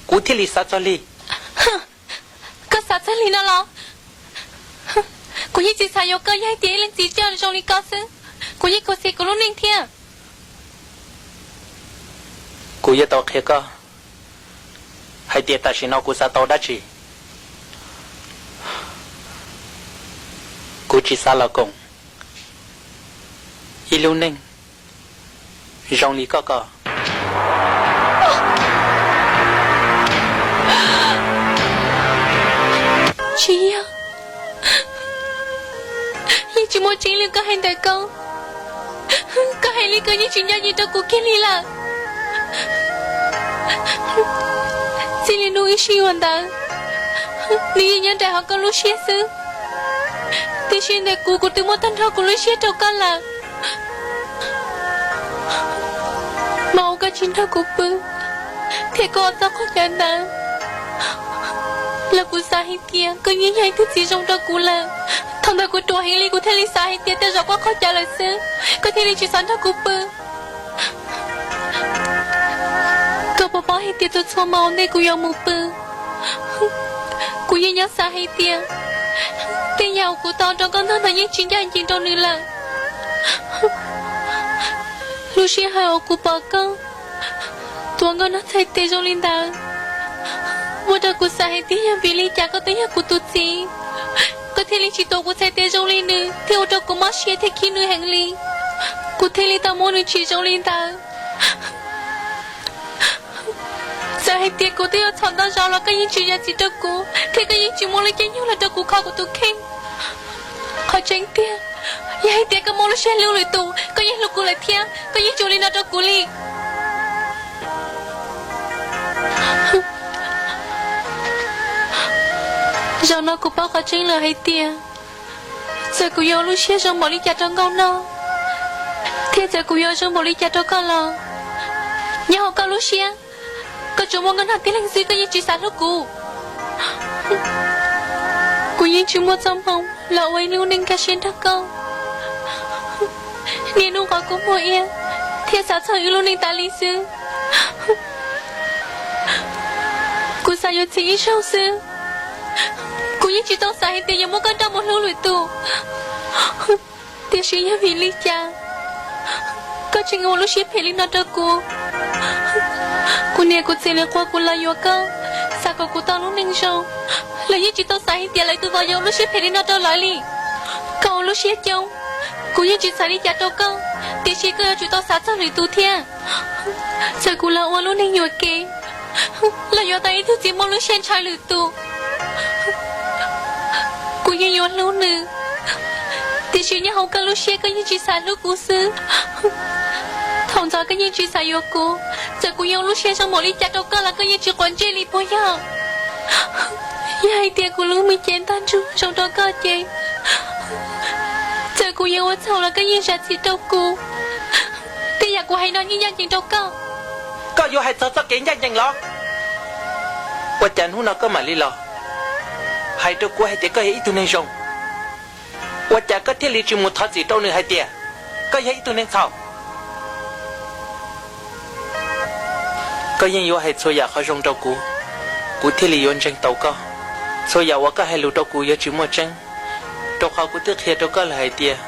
kuv thiaj li xav txog li. Koj xav txog li no los? Kuv yeej tsis xav yuav koj, yog hais tias ib leej txiv coj zoo li koj xwb, kuv yeej khuv xim kuv lub neej thiab. Kuv yuav tau qhia koj hais tias tam sim no kuv xav tau dab tsi. Kuv tsis xav los koom ib lub neej zoo li koj ko. Tsis yog, yeej tsis muaj tseeb li koj hais ntawm ko. Koj hais li ko yeej tsis ncaj ncees rau kuv kiag li lawm. Txij li hnub wb sib yuav ntawd, nws yeej nyob nraim hauv koj lub siab xwb. Tiam sis ntawm kuv, kuv twb muab tag nrho kuv lub siab rau koj lawm. Mas ua koj tsis nrog kuv pw, thiab koj ua txoj qhov cawv ntawd los kuv xav hais tias koj yeej yog ib tug txiv zoo rau kuv lawm. Thaum ntawd kuv ruam heev li, kuv thiaj li xav hais tias tej zaum koj qaug cawv lawm xwb, koj thiaj li tsis xav nrog kuv pw. Koj puas paub hais tias txhua txhua hmo ua ntej kuv yuav mus pw, kuv yeej nyob xav hais tias tej yam uas kuv tau rau koj ntag no yeej tsis ncaj ncees rau nws lawm. Lub sij hawm uas kuv pom koj tuav nkauj nog txhais tes zoo li ntawd, ua rau kuv xav hais tias yog vim li cas koj twb yog kuv tus txiv, koj thiaj li tsis tuav kuv txhais tes zoo li nws, thiab ua rau kuv mob siab thiab khib nws heev li. Kuv thiaj li tau muab nws tsim zoo li ntawd. Txawm hais tias kuv twb yuav txhom ntau zaus los koj yeej tsis zam txim rau kuv, thiab koj yeej tsis muaj lub caij nyoog los rau kuv kho kuv tus kheej. Qhov tseeb tiag, yog hais tias koj muaj lub siab hlub lwm tus, koj yeej hlub kuv lawm thiab, koj yeej tsis ua li no rau kuv li. Zaum no kuv paub qhov tseeb lawm hais tias txawm kuv yuav ua lub siab zoo npaum li cas rau Nkauj Nog, thiab txawm kuv yuav zoo npaum li cas rau koj los, nyob hauv koj lub siab, koj tsuas muaj Nkauj Nog tib leeg xwb, koj yeej tsis xav hlub kuv. Kuv yeej tsis muaj txoj hmoo los ua ib lub neej kaj siab nrog koj niaj hnub qhov kua muag iab thiab xav txog wb lub neej tas li xwb. Kuv xav yuav txiv ib zaug xwb, kuv yeej tsis tau xav hais tias yuav muab koj nrauj mus hlub lwm tus. Tiam sis yog vim li cas koj tseem ua lub siab phem li no rau kuv? Kuv niam kuv txiv lawv qhuas kuv los yuav koj, xav kom kuv tau lub neej zoo, lawv yeej tsis tau xav hais tias lawv tus vauv yuav ua lub siab phem li no rau lawv li. Koj ua lub siab coob, kuv yeej tsis xav li cas rau koj, tiam sis koj yuav tsum tau xav txog lwm tus thiab. Txawm kuv los ua lub neej yuam kev, los yuav tau ib tug txiv muaj lub siab ntshaw lwm tus, kuv yeej yuav hlub nws, tiam sis nyob hauv koj lub siab koj yeej tsis xav hlub kuv xwb. Thaum ntxov koj yeej tsis xav yuav kuv, txawm kuv yuav ua lub siab zoo npaum li cas rau koj los koj yeej tsis quav ntsej li puas yog? Yog hais tias kuv lub me cev ntog ntsug zoo rau koj ces, txawm kuv yuav ua txhaum los koj yeej zam txim rau kuv. Tej yam kuv hais no yeej ncaj ncees rau koj. Koj yuav hais txog txoj kev ncaj ncees los? Ua cas hnub no koj mam li los hais rau kuv hais tias koj yog ib tug neeg zoo? Ua cas koj thiaj li tsis mus thov txim rau nws hais tias koj yog ib tug neeg txhaum? Koj yeej yuav hais txhua yam qhov zoo rau kuv, kuv thiaj li yuav ntseeg tau koj. Txhua yam uas koj hais lus rau kuv yuav tsis muaj tseeb, rau qhov kuv twb qhia rau koj lawm hais tias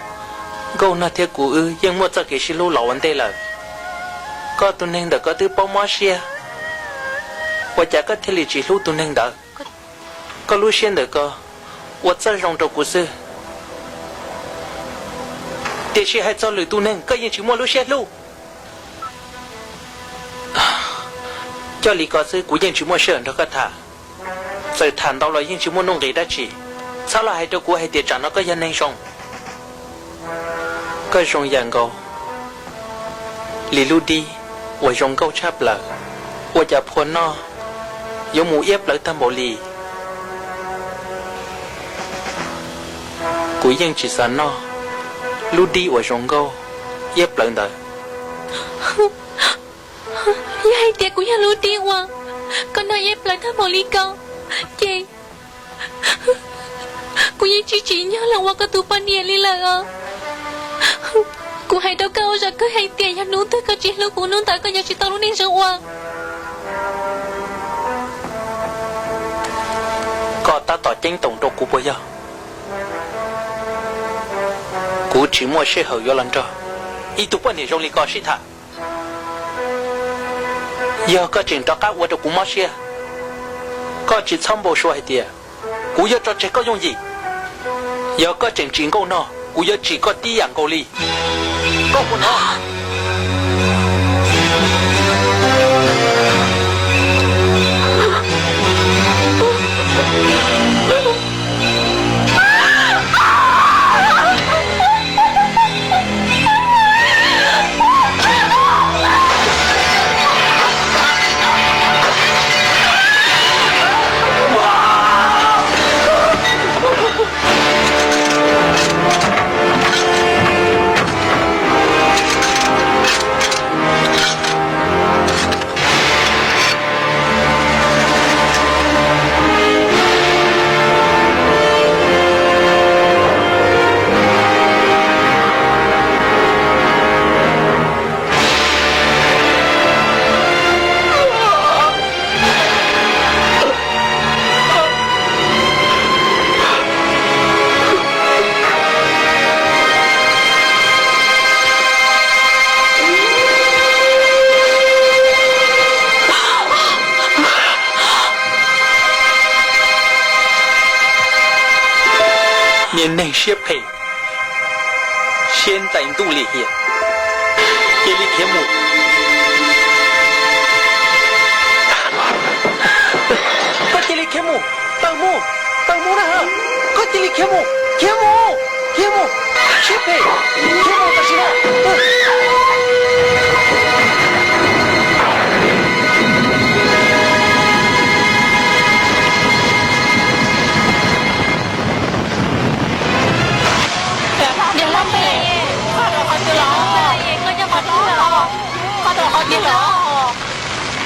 Nkauj Nog thiab kuv wb yeej muaj txoj kev sib hlub los ua ntej lawm. Koj tus neeg ntawm ko twb paub mob siab, ua cas koj thiaj li tsis hlub tus neeg ntawd? Koj lub siab ntawm ko ua txoj zoo rau kuv xwb, tiam sis hais txog lwm tus neeg koj yeej tsis muaj lub siab hlub. Coj li ko xwb kuv yeej tsis muaj sij hawm nrog koj tham. Txawm tham ntau los yeej tsis muaj nuj nqis dab tsi. Txhob los hais rau kuv hais tias tsam no koj yog neeg zoo. Koj zoo yam nkaus li lub dib uas zoo nkauj tshaj plaws, ua cas phua noj yuav mus iab plawv tag npaum li. Kuv yeej tsis xav noj, Lub dib uas zoo nkauj iab plawv ntawd. Yog hais tias kuv yog lub dib uas koj noj iab plawv tag npaum li ko, ces kuv yeej tsis tsim nyog los ua koj tus poj niam li lawm os. Kuv hais rau koj ua zaum kawg hais tias yog hnub twg koj tsis hlub kuv, hnub ntawd koj yuav tsis tau lub neej zoo ua. Koj tab tom ceeb toom rau kuv puas yog? Kuv tsis muaj sij hawm yuav los nrog ib tug poj niam zoo li koj sib tham. Yog koj tseem rov qab ua rau kuv mob siab, koj tsis txhob npau suav hais tias kuv yuav tso tseg koj yooj yim. Yog koj tseem tsim nkauj no, kuv yuav tsim koj tib yam nkaus li. Koj puas hnov? Niag neeg siab phem, siab ntais ntuj lim hiam, cia li khiav mus. Koj cia li khiav mus, tawm mus, tawm mus na. Koj cia li khiav mus, khiav mus, khiav mus, siab phem, khiav mus tam sim no. Niam hlob, koj rau qhov twg lawm? Koj nyob qhov twg lawm?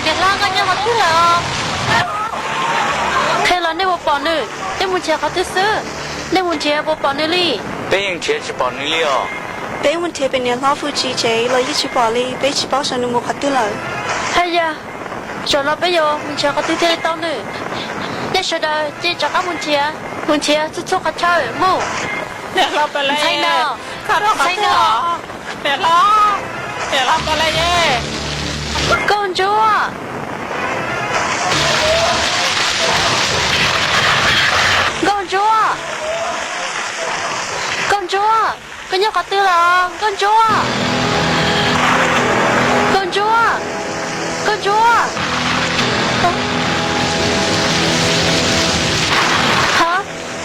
Niam hlob, koj nyob qhov twg lawm? Qhia los nej puas pom nws? Nej mus nrhiav qhov twg xwb? Nej mus nrhiav puas pom nws li? Peb yeej nrhiav tsis pom nws li os. Peb mus nrhiav pem niam hlob Fwj Tsis tsev los yeej tsis pom li, peb tsis paub xyov nws mus qhov twg lawm. Haj yam, zaum no peb yuav mus nrhiav qhov twg thiaj li tau nws. Nej sawv daws cia rov qab mus nrhiav, mus nrhiav txhua txhua qhov chaw mus. Niam hlob, peb lawm. Ntxhais no, ntxhais no. Niam hlob, niam hlob, peb lawm. Nkauj Ntsuab, Nkauj Ntsuab, Nkauj Ntsuab, koj nyob qhov twg lawm Nkauj Ntsuab? Nkauj Ntsuab, Nkauj Ntsuab. Ha,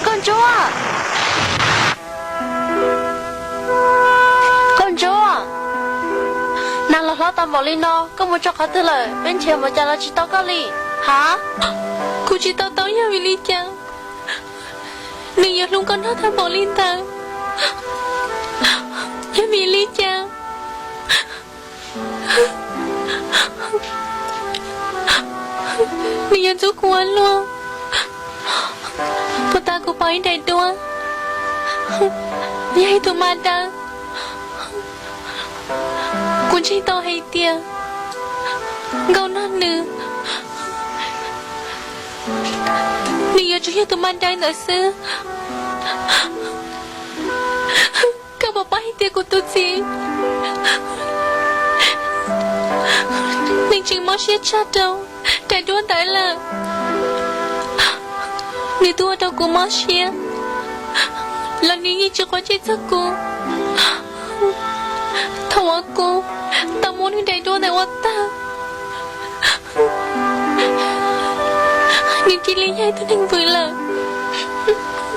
Nkauj Ntsuab, Nkauj Ntsuab, nag los hlob tau npaum li no, koj mus rau qhov twg lawm? Peb nrhiav npaum cas los tsis tau koj li. Ha, kuv tsis tau tau yog vim li cas nws yuav hlub nkauj nog tag npaum li ntawd? Yog vim li cas nws yuav ntxub kuv ua luaj? Puag ta kuv pom ib daim duab, yog ib tug maj dawb. Kuv ntseeg tau hais tias nkauj nog nws, nws yuav tsum yog tus maj dawb ntawd xwb. Koj puas paub hais tias kuv tus txiv nws tseem mob siab tshaj rau daim duab ntawd lawm. Nws twb ua rau kuv mob siab los nws yeej tsis quav ntsej txog kuv. Thaum uas kuv tau muab nws daim duab ntawd ua tag, nws cia li yog ib tug neeg vwm lawm.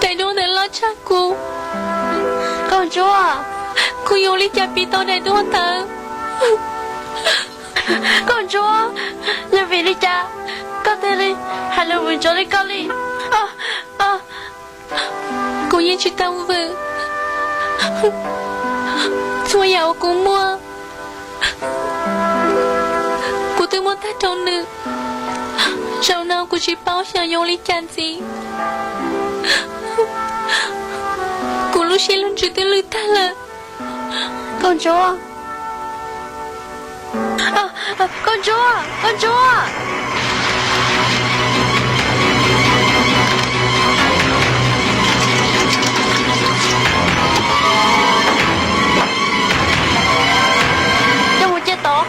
Daim duab ntawd loj tshaj kuv. Nkauj Ntsuab, kuv yuav ua li cas piv tau daim duab ntawd? Nkauj Ntsuab, yog vim li cas koj thiaj li hais lus vwm ntsuav li koj li? Kuv yeej tsis tau vwm. Txhua yam uas kuv muaj, kuv twb muab tag rau nws. Zaum no kuv tsis paub xyov yuav ua li cas ntxiv. Kuv lub siab lub ntsws twb lwj tag lawm. Nkauj Ntsuab, Nkauj Ntsuab, Nkauj Ntsuab. Coj mus cia tod.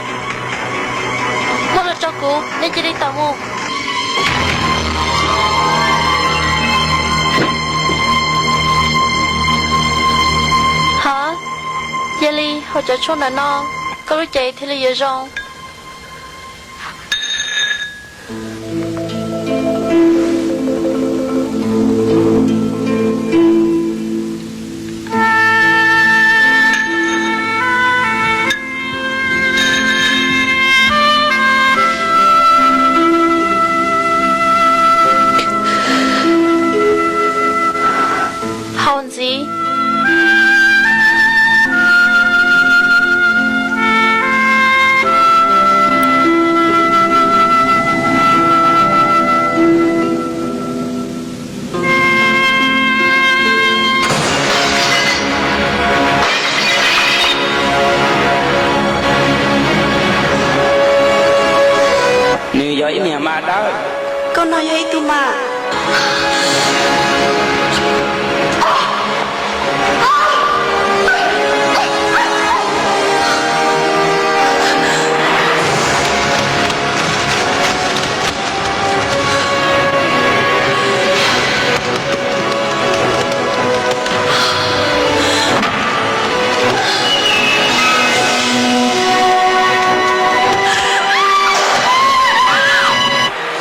Muab los rau kuv, nej cia li tawm mus. Ha, cia li hauv cov tshuaj ntawm no, koj lub cev thiaj li yuav zoo. Haus ntxiv. Nws yog ib niag mas dawb. Koj no yog ib tug mas.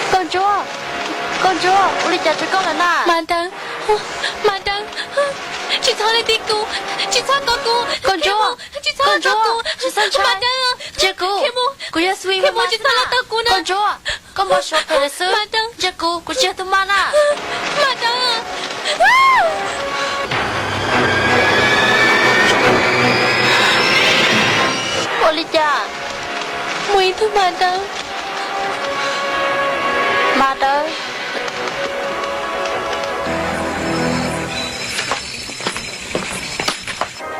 Nkauj Ntsuab, Nkauj Ntsuab, ua li cas rau koj lawm na? Mas Dawb, Mas Dawb, tsis txhob hlub kuv, tsis txhob tos kuv. Nkauj Ntsuab, tsis txhob hlub kuv, tsis txhob ntshai. Mas Dawb, cia kuv, kuv yog Sweet, tsis txhob hlub kuv na. Nkauj Ntsuab, koj mob suav phem lawm xwb. Cia kuv, kuv tsis yog tus mas na. Mas Dawb. Ua li cas? Muaj ib tug Mas Dawb. Mas Dawb.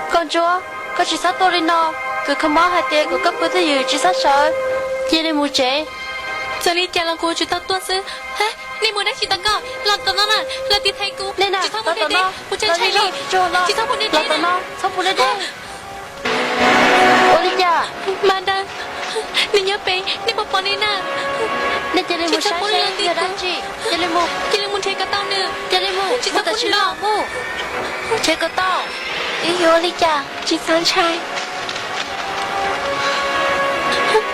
Nkauj Ntsuab, koj tsis txhob tuaj li no. Kuv kho mob hais tias kuv koj pw twj ywm, tsis txhob sawv. Cia li mus tsev. Txawm li cas los kuv tsis tau tuaj xwb. Nej mus dab tsi tod koj? Los tom no na, los tiv thaiv kuv. Tsis txhob mus deb deb, kuv tsis ntshai li. Tsis txhob mus deb deb, txhob mus deb deb. Ua li cas? Mas Dawb, nws nyob pem, nej puas pom nws na? Nej cia li mus saib seb yog dab tsi. Cia li mus, cia li mus nrhiav kom tau nws. Cia li mus, mus tam sim no mus. Nrhiav kom tau. Twb yuav ua li cas tsis txhob ntshai.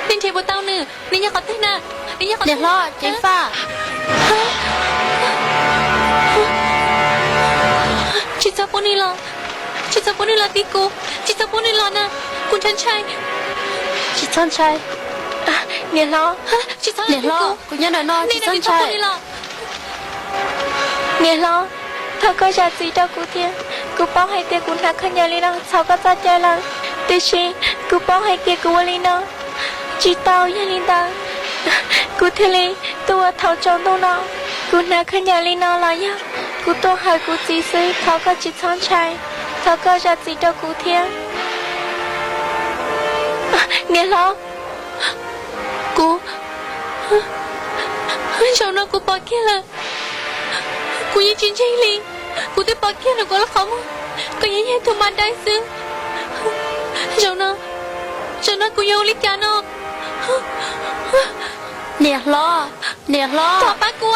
Nej nrhiav puas tau nws? Nws nyob qhov twg na? Nws nyob qhov twg? Niam hlob, ceev faj. Tsis txhob pub nws los, tsis txhob pub nws los tiv kuv, tsis txhob pub nws los na, kuv ntshai ntshai. Tsis txhob ntshai. Niam hlob, niam hlob, kuv nyob ntawm no, tsis txhob ntshai. Niam hlob, thov koj zam txim rau kuv thiab. Kuv paub hais tias kuv hnav khaub ncaws li no txhaum koj txoj cai lawm, tiam sis kuv paub hais tias kuv ua li no tsis tau, yog li ntawd kuv thiaj li tuaj ua thaum tsaus ntuj no. Kuv hnav khaub ncaws li no los yog kuv tuaj hawm kuv txiv xwb, thov koj tsis txhob ntshai, thov koj zam txim rau kuv thiab. Niam hlob, kuv, zaum no kuv pom kiag lawm, kuv yeej tsis ntseeg li, kuv twb pom kiag rau kuv lub qhov muag, koj yeej yog tus mas dawb xwb. Zaum no, zaum no kuv yuav ua li cas no? Niam hlob, niam hlob, thov pab kuv,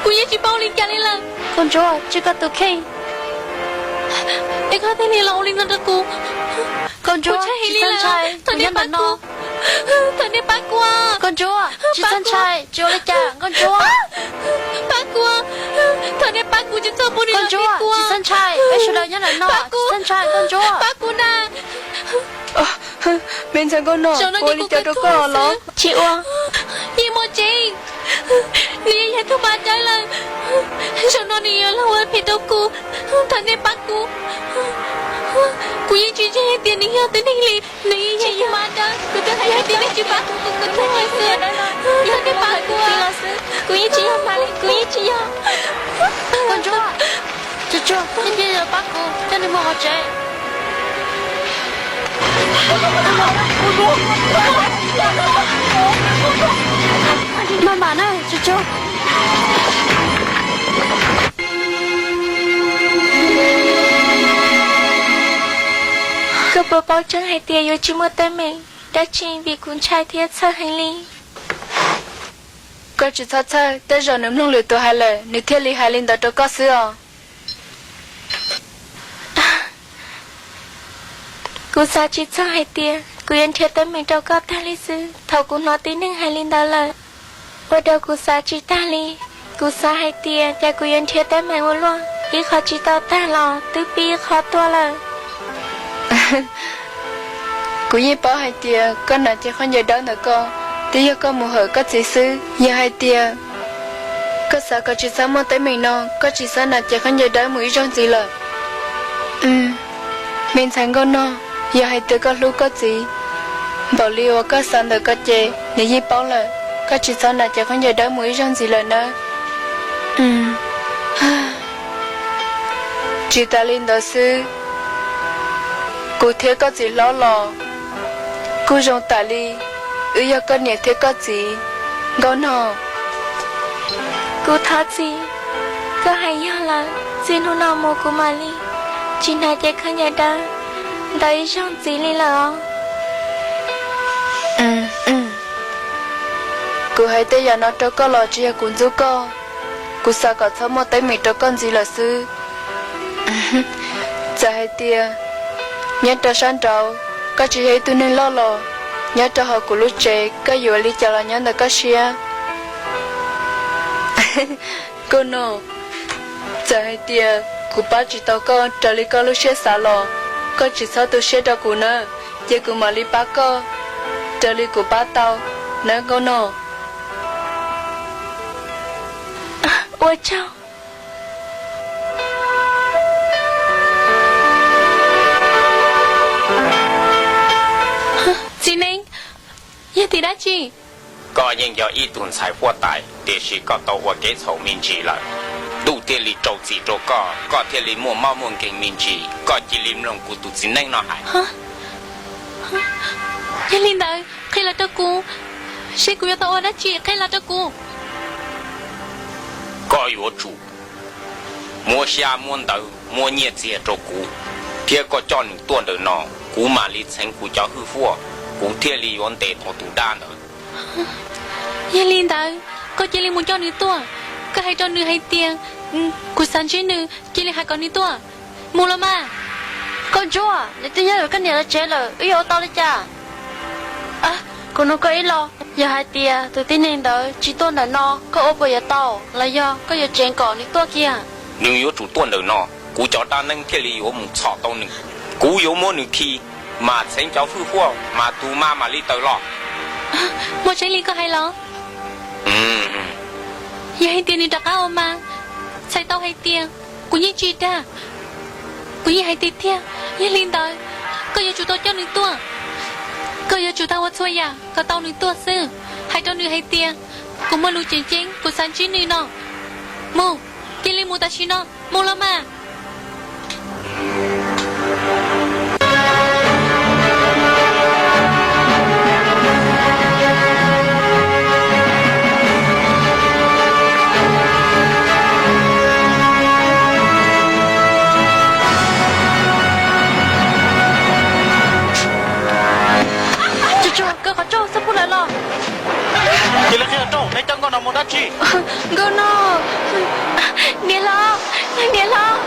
kuv yeej tsis paub ua li cas li lawm. Nkauj Ntsuab, tsis koj tus kheej. Es koj thiaj li los ua li no rau kuv. Nkauj Ntsuab, tsis txhob ntshai, kuv nyob ntawm no. Thov nej pab kuv. Nkauj Ntsuab, tsis txhob ntshai, tsis ua li cas, Nkauj Ntsuab. Pab kuv, thov nej pab kuv, tsis txhob pub nws los tiv kuv. Nkauj Ntsuab, tsis txhob ntshai, peb sawv daws nyob ntawm no, tsis txhob ntshai, Nkauj Ntsuab. Pab kuv na. Me ntxhais Nkauj Nog, ua li cas rau koj los? Tsis ua, yeej muaj tseeb, nws yeej yog tus mas dawb lawm. Zaum no nws yuav los ua phem rau kuv, thov nej pab kuv. Kuv yeej tsis ntseeg hais tias nws yog tib neeg li, nws yeej yog ib tug hmab dawb, kuv twb hais tias nej tsis pab kuv, kuv twb hais tias yog nej pab kuv. Kuv yeej tsis yog hmab li, kuv yeej tsis yog. Koj ntsuag, Tsuag Tsuag, nej cia li los pab kuv coj nws mus hauv tsev. Maj mam na, Tsuag Tsuag. Koj puas paub tseeb hais tias yuav tsis muaj teeb meem dab tsi vim kuv ntshai thiab txhawj heev li? Koj tsis txhob txhawj, tej zaum nws mloog lwm tus hais lawm, nws thiaj li hais li ntawd rau koj xwb os. Kuv xav tsis txog hais tias kuv yuav nrhiav teeb meem rau koj tag li xwb thaum kuv hnov tib neeg hais li ntawd lawm. Ua rau kuv xav tsis tag li. Kuv xav hais tias cas kuv yuav nrhiav teeb meem ua luaj, ib qho tsis tau tag los twb pib ib qho tuaj lawm. Kuv yeej paub hais tias koj nas ces khaub ncaws dawb ntawm koj twb yog koj mus hawm koj txiv xwb. Yog hais tias koj xav kom tsis txhob muaj teeb meem no, koj tsis txhob nas ces khaub ncaws dawb mus ib zaug ntxiv lawm. Me ntxhais Nkauj Nog, yog hais tias koj hlub koj txiv npaum li uas koj xav ntawm ko ces nws yeej paub lawm, koj tsis txhob nas ces khaub ncaws dawb mus ib zaug ntxiv lawm nawb. Tsis tas li ntawd xwb, kuv thiab koj txiv hlob los kuj zoo tam li wb yog koj niam thiab koj txiv, Nkauj Nog. Kuv thov txim, koj hais yog lawm, txij hnub no mus kuv mam li tsis hnav cev khaub ncaws dawb ntawd ib zaug ntxiv li lawm os. Kuv hais tej yam no rau koj los tsis yog kuv ntxub koj, kuv xav kom txhob muaj teeb meem rau koj ntxiv lawm xwb. Txawm hais tias nyob rau sab nraud koj tsis yog ib tug neeg loj los, nyob rau hauv kuv lub tsev koj yuav li cas los nyob ntawm koj siab. Nkauj Nog, txawm hais tias kuv pab tsis tau koj raws li koj lub siab xav los, koj tsis txhob tu siab rau kuv nawb, ces kuv mam li pab koj raws li kuv pab tau nawb Nkauj Nog. Ua tsaug. Txiv neeb, yog tim dab tsi? Koj yeej yog ib tug ntxhais huab tais, tiam sis koj tau ua kev txhaum me ntsis lawm. Ntuj thiaj li rau txim rau koj, koj thiaj li muaj mob muaj nkeeg me ntsis. Koj cia li mloog kuv tus txiv neeb no hais. Yog li ntawd, qhia los rau kuv, seb kuv yuav tau ua dab tsi, qhia los rau kuv. Koj yuav tsum muab xyab muab ntawv muab nyiaj txiag rau kuv, thiab koj coj nws tuaj ntawm no, kuv mam li txheev kuv cov hwj huaj, kuv thiaj li yuav ntes tau tus dab ntawd. Yog li ntawd, koj cia li mus coj nws tuaj. Koj hais rau nws hais tias kuv xav ntsib nws, cia li hais kom nws tuaj. Mus los mas. Koj ntsuag, nws twb nyob ntawm koj niam lawv tsev lawm, wb yuav ua tau li cas? Kuv nug koj ib los, yog hais tias tus tib neeg ntawd tsis tuaj ntawm no, koj ua puas yuav tau, los yog koj yuav tseev kom nws tuaj kiag? Nws yuav tsum tuaj ntawm no, kuv cov dab neeb thiaj li yuav mus txhom tau nws. Kuv yuav muab nws khi, mas txheev cov hwj huaj, mas tus mas mam li tawm los. Muaj tseeb li koj hais los? Yog hais tias nws rov qab ua mas, txhais tau hais tias kuv yeej tsis dag, kuv yeej hais tiag tiag. Yog li ntawd, koj yuav tsum tau coj nws tuaj. Koj yuav tsum tau ua txhua yam kom tau nws tuaj xwb. Hais rau nws hais tias kuv muaj lus tseem ceeb, kuv xav ntsib nws no. Mus, cia li mus tam sim no, mus los mas. Tsuag Tsuag, kaw qhov rooj, txhob pub lawv los. Cia li qhib qhov rooj, nej coj Nkauj Nog mus dab tsi? Nkauj Nog, niam hlob, niam hlob,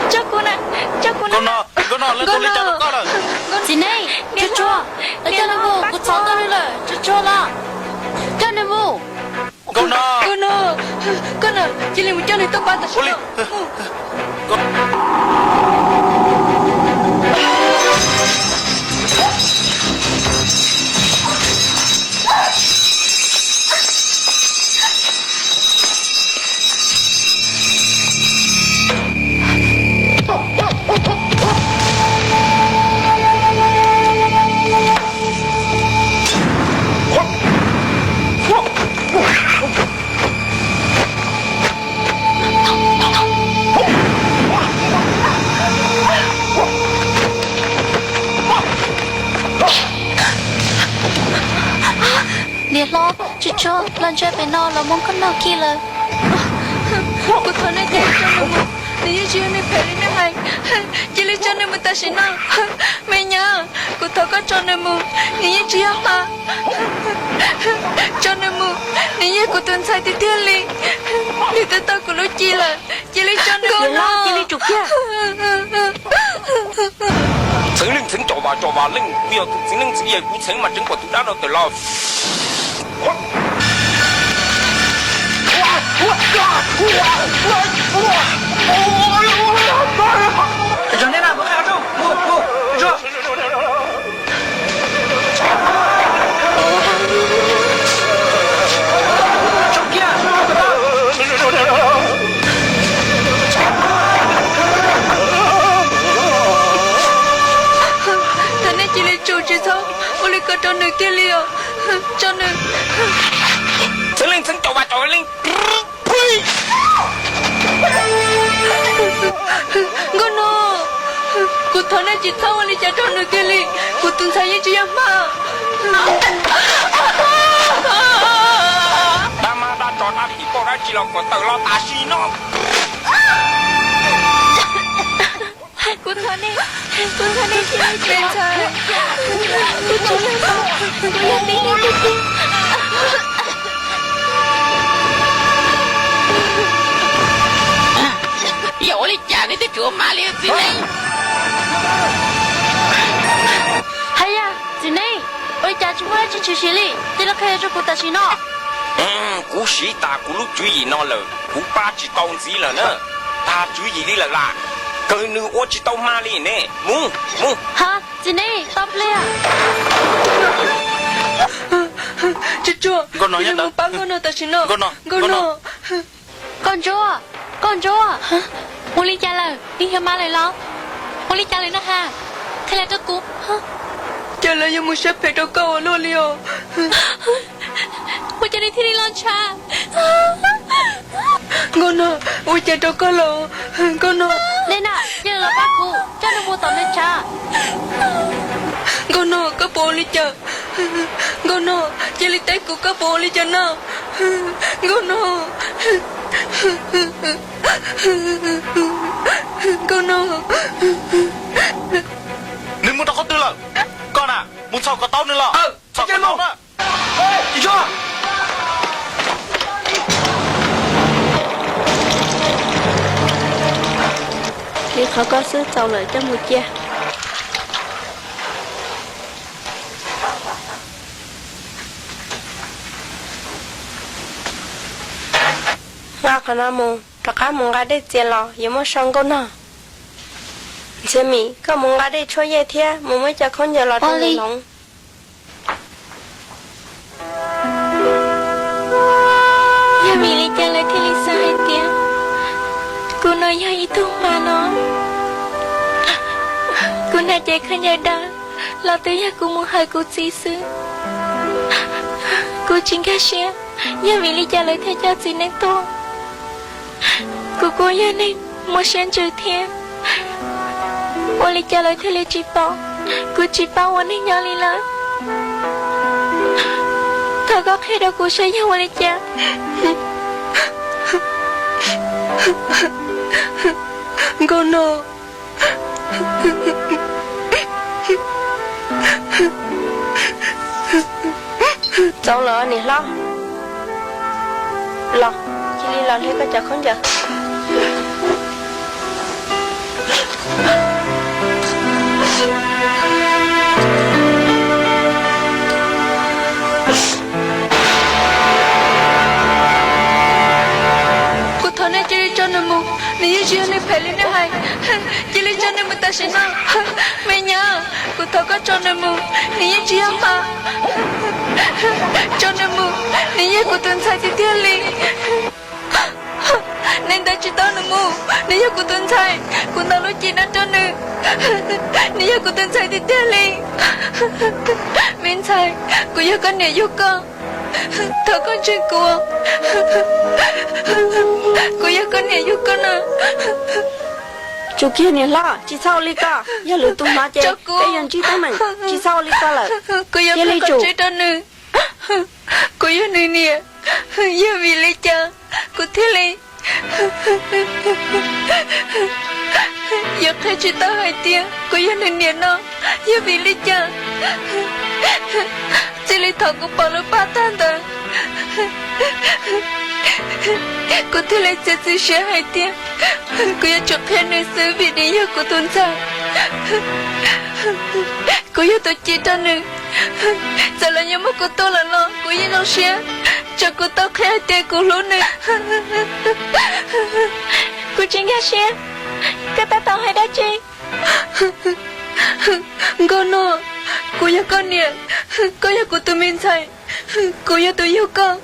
tso kuv na, tso kuv na. Nkauj Nog, Nkauj Nog, lawv tua li cas rau koj lawm? Txiv neej, Tsuag Tsuag, lawv coj nws mus, kuv txhom tau nws lawm, Tsuag Tsuag los. Coj nws mus. Nkauj Nog, Nkauj Nog, Nkauj Nog, cia li mus coj nws tuaj pab tam sim no. Ntshe pem no los muaj nkauj nog kiag lawm. Kuv thov nej cia li tso nws mus, nws yeej tsis yog neeg phem li nej hais. Cia li tso nws mus tam sim no. Me nyab, kuv thov koj tso nws mus, nws yeej tsis yog hma. Tso nws mus, nws yog kuv tus ntxhais tiag tiag li. Nws twb tau kuv lub cev lawm, cia li tso nws mus. Txheev leej txheev cov vas cov vas leej, kuv yog tus txheev leej txheev yaig, kuv txheev mas tseev kom tus dab no tawm los. Thov nej cia li tsum, tsis txhob ua li ko rau nws kiag li os. Tso nws. Txheev leej txheev cov vas cov leej. Nkauj nog, kuv thov nej tsis txhob ua li cas rau nws kiag li. Kuv tus ntxhais yeej tsis yog hma. Dab mab dab tsov dab phim poj dab tsi los kom tawm los tam sim no. Kuv thov nej, kuv thov nej cia li tsum. Kuv tsis yog hma, kuv yog tib neeg tiag tiag. Yog ua li cas nws twb tsis ua hma li txiv neej? Haya, txiv neej, ua li cas tsis muaj dab tsi tshwm sim li? Cia li qhia rau kuv tam sim no. Kuv siv tas kuv lub tswv yim no lawm, kuv pab tsis tau ntxiv lawm na. Tag tswv yim li lawm las, kawg nws ua tsis tau hma li ne. Mus, mus. Ha, txiv neej, tau pliag. Tsuag tsuag, kuv yuav mus pab nkauj nog tam sim no. Nkauj nog. Koj ntsuag, koj ntsuag. Ua li cas lawm, nws yog hma lawm los? Ua li cas lawm na has? Qhia los rau kuv. Cas lawv yuav mus siab phem rau koj ua luaj li os? Ua cas nws thiaj li los ntshav? Nkauj nog, ua cas rau koj los? Nkauj nog. Neb na, cia li los pab kuv coj nws mus tom nws tshav. Nkauj nog, koj puas ua li cas? Nkauj nog, cia li teb kuv koj puas ua li cas no? Nkauj nog. Nkauj nog. Nws mus rau qhov twg lawm? Koj na, mus txhom kom tau nws los. Txhom kom tau na. Li qhov koj xwb, txaus lawm, coj mus cia. Nqa qhov no mus, rov qab mus nqa dej txias los yuav muab so nkauj nog. Ntxhiav Mim, koj mus nqa dej tshuab yej thiab mus muab cov khaub ncaws los rau nws hloov. Yog vim li cas lawv thiaj li xav hais tias kuv no yog ib tug hma no? Kuv hnav cev khaub ncaws dav los twb yog kuv mus hawm kuv txiv xwb. Kuv tsis nkag siab, yog vim li cas lawv thiaj coj txiv neej tuaj? Kuv kuj yog neeg muaj siab ntsws thiab, ua li cas lawv thiaj li tsis pom kuv tsis paub ua neeg nyob li lawm? Thov koj qhia rau kuv saib yog ua li cas. Nkauj nog. Txaus los niam hlob, los, cia li los hle koj cov khaub ncaws. Kuv thov nej cia li tso nws mus, nws yeej tsis yog neeg phem li nej hais. Cia li tso nws mus tam sim no. Me nyab, kuv thov koj tso nws mus, nws yeej tsis yog hma. Tso nws mus, nws yog kuv tus ntxhais tiag tiag li. Nej ntaus tsis tau nws mus, nws yog kuv tus ntxhais, kuv ntaus lub cev no rau nws. Nws yog kuv tus ntxhais tiag tiag li. Me ntxhais, kuv yog koj niam yug koj, thov koj ntseeg kuv. Kuv yog koj niam yug koj no. Tsum kiag niam hlob, tsis txhob ua li ko, yog lwm tus hnov ces peb yuav ntsib teeb meem, tsis txhob ua li ko lawm. Kuv yog cia li tsum rau nws. Kuv yog nws niam. Yog vim li cas kuv thiaj li yuav qhia tsis tau hais tias kuv yog nws niam no? Yog vim li cas txij li thaum kuv pom lub paj tag ntawd, kuv thiaj li txiav txim siab hais tias kuv yuav tsum qhia nws xwb vim nws yog kuv tus ntxhais. Kuv yog tus ci rau nws, txawm lawv yuav muab kuv tua lawm los kuv yeej zoo siab, tsuas kuv tau qhia hais tias kuv hlub nws. Kuv tsis nkag siab, koj tab tom hais dab tsi? Nkauj Nog, kuv yog koj niam, koj yog kuv tus me ntxhais, kuv yog tus yug koj.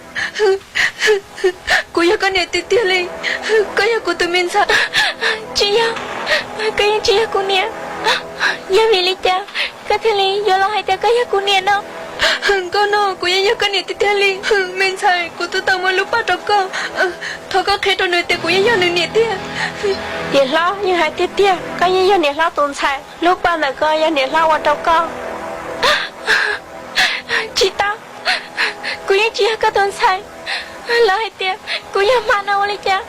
Kuv yog koj niam tiag tiag li, koj yog kuv tus me ntxhais. Tsis yog, koj yeej tsis yog kuv niam. Yog vim li cas koj thiaj li yuav los hais tias koj yog kuv niam no? Nkauj Nog, kuv yeej yog koj niam tiag tiag li. Me ntxhais, kuv twb tau muab lub paj rau koj, thov koj qhia rau nws tias kuv yeej yog nws niam tiag. Niam hlob yeej hais tiag tiag, koj yeej yog niam hlob tus ntxhais. Lub paj ntawm ko yog niam hlob ua rau koj. Tsis tau, kuv yeej tsis yog koj tus ntxhais. Lawv hais tias kuv yog hma no ua li cas,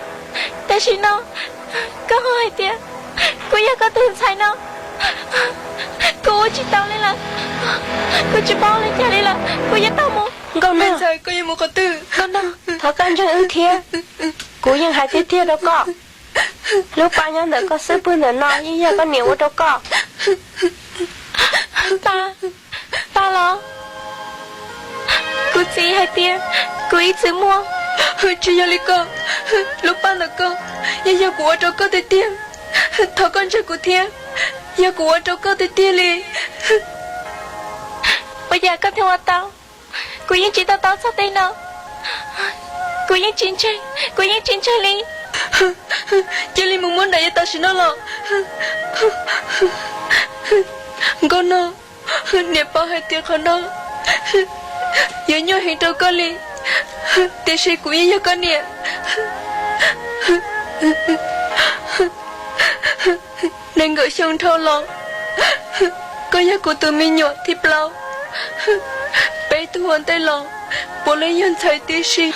tam sim no koj ho hais tias kuv yog koj tus ntxhais no. Kuv ua tsis tau li lawm, kuv tsis paub ua li cas li lawm, kuv yuav tau mus. Nkauj Nog, me ntxhais, koj yuav mus qhov twg? Nkauj Nog, thov koj ntseeg wb thiab. Kuv yeej hais tiag tiag rau koj, lub paj nyob ntawm koj xub pwg ntawm no yeej yog koj niam ua rau koj. Paj, paj los? Kuv txiv hais tias kuv ib txwm muaj. Tsis yog li ko, lub paj ntawm ko yeej yog kuv ua rau koj tiag tiag. Thov koj ntseeg kuv thiab, yog kuv ua rau koj tiag tiag li. Ua cas koj thiaj ua tau? Kuv yeej tsis to taub txog tej no. Kuv yeej tsis ntseeg, kuv yeej tsis ntseeg li. Cia li mus muab nram yav tam sim no los. Nkauj Nog, niam paub hais tias qhov no yuav nyuaj heev rau koj li, tiam sis kuv yeej yog koj niam. Nees nkaum xyoo dhau los, koj yog kuv tus me nyuam thib plaub. Peb tug ua ntej los puav leej yog ntxhais tib si.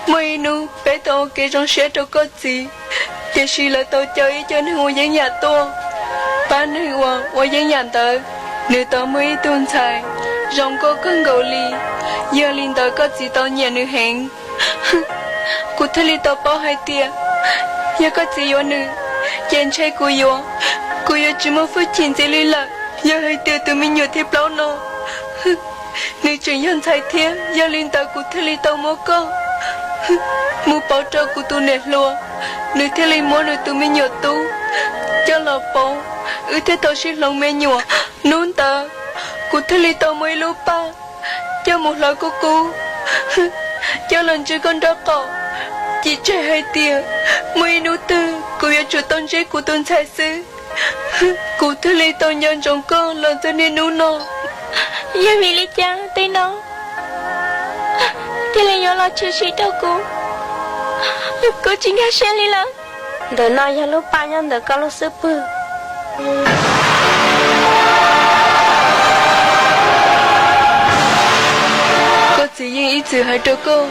Muaj ib hnub peb tau ua kev zoo siab rau koj txiv, tiam sis lawv tau caw ib co neeg ua yeeb yam tuaj. Pab neeg uas ua yeeb yam ntawd, nws tau muaj ib tug ntxhais zoo nkauj kawg nkaus li. Yog li ntawd koj txiv tau nyiam nws heev. Kuv thiaj li tau paub hais tias yog koj txiv yuav nws, ces ntshe kuv yuav, kuv yuav tsis muaj hwj chim ntxiv li lawm. Yog hais tias tus me nyuam thib plaub no nws tseem yog ntxhais thiab, yog li ntawd kuv thiaj li tau muab koj mus pauv rau kuv tus niam hluas, nws thiaj li muab nws tus me nyuam tub coj los pauv, wb thiaj tau sib hloov me nyuam. Hnub ntawd kuv thiaj li tau muab ib lub paj coj mus hlawv kub kub, coj los ntswb koj nraub qaum, cim tseg hais tias muaj ib hnub twg kuv yuav tsum tau ntsib kuv tus ntxhais xwb. Kuv thiaj li tau nco ntsoov koj los txog niaj hnub no. Yog vim li cas tej no thiaj li yuav los tshwm sim rau kuv? Kuv tsis nkag siab li lawm. Ntawm no yog lub paj nyob ntawm koj lub xub pwg. Koj txiv yeej ib txwm hais rau koj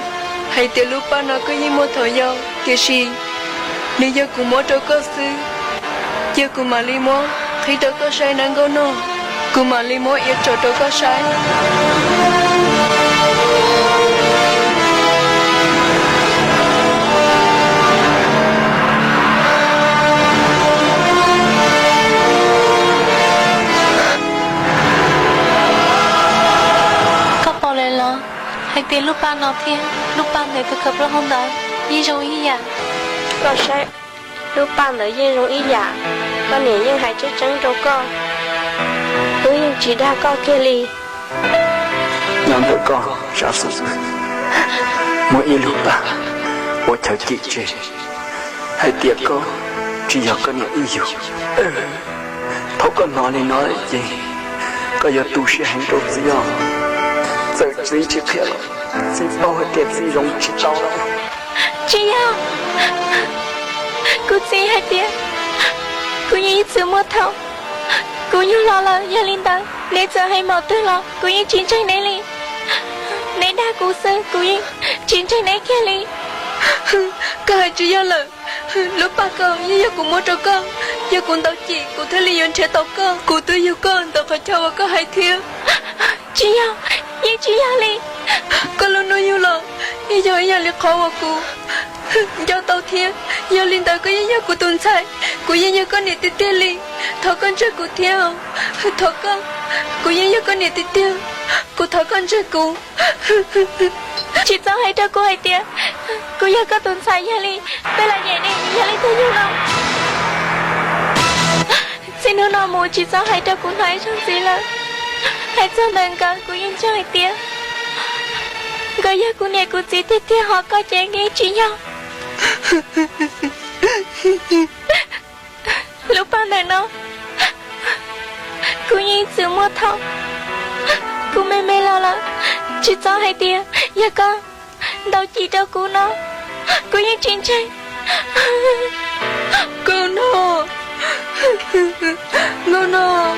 hais tias lub paj no koj yeej muaj thaum yau, tiam sis nws yog kuv muab rau koj xwb. Cia kuv mam li muab qhib rau koj saib nawb Nkauj Nog, kuv mam li muab iav tsom rau koj saib. Koj pom lawm los hais tias lub paj no thiab lub paj ntawm tus kawm plaub hau ntawd yeej zoo ib yam. Koj saib, lub paj ntawd yeej zoo ib yam. Koj niam yeej hais tseeb tseeb rau koj, wb yeej tsis dag koj kiag li. Nyob ntawm koj sab xis muaj ib lub paj uas chaw cim tseg hais tias koj tsis yog koj niam wb yug. Thaum koj hnov li no ces koj yuav tu siab heev rau txiv os. Txawm txiv tsis qhia los txiv paub hais tias txiv zoo tsis tau. Tsis yog, kuv txiv hais tias kuv yeej ib txwm muaj thaum kuv yug los lawm, yog li ntawd neb txawm hais npaum twg los kuv yeej tsis ntseeg neb li. Neb dag kuv xwb, kuv yeej tsis ntseeg neb kiag li. Koj hais tsis yog lawm, lub paj ko yeej yog kuv muab rau koj, yog kuv ntaus cim kuv thiaj li yuav nrhiav tau koj. Kuv twb yug koj ntawm qhov chaw uas koj hais thiab. Tsis yog, yeej tsis yog li. Koj lub hnub yug los yeej yog ib yam li qhov uas kuv nco tau thiab. Yog li ntawd koj yeej yog kuv tus ntxhais, kuv yeej yog koj niam tiag tiag li. Thov koj ntseeg kuv thiab, thov koj, kuv yeej yog koj niam tiag tiag, kuv thov koj ntseeg kuv. Tsis txhob hais rau kuv hais tias kuv yog koj tus ntxhais, yog li tej lom zem ne yog leej twg yug los? Txij hnub no mus tsis txhob hais rau kuv hnov ib zaug ntxiv lawm. Hais txog ntawm nkawd kuv yeej ntseeg hais tias nkawd yog kuv niam kuv txiv tiag tiag, ho koj ces yeej tsis yog. Lub paj ntawm no kuv yeej txwm muab thau, kuv me me los lawm, tsis txhob hais tias yog koj ntaus cim rau kuv no, kuv yeej tsis ntseeg. Nkauj Nog, Nkauj Nog.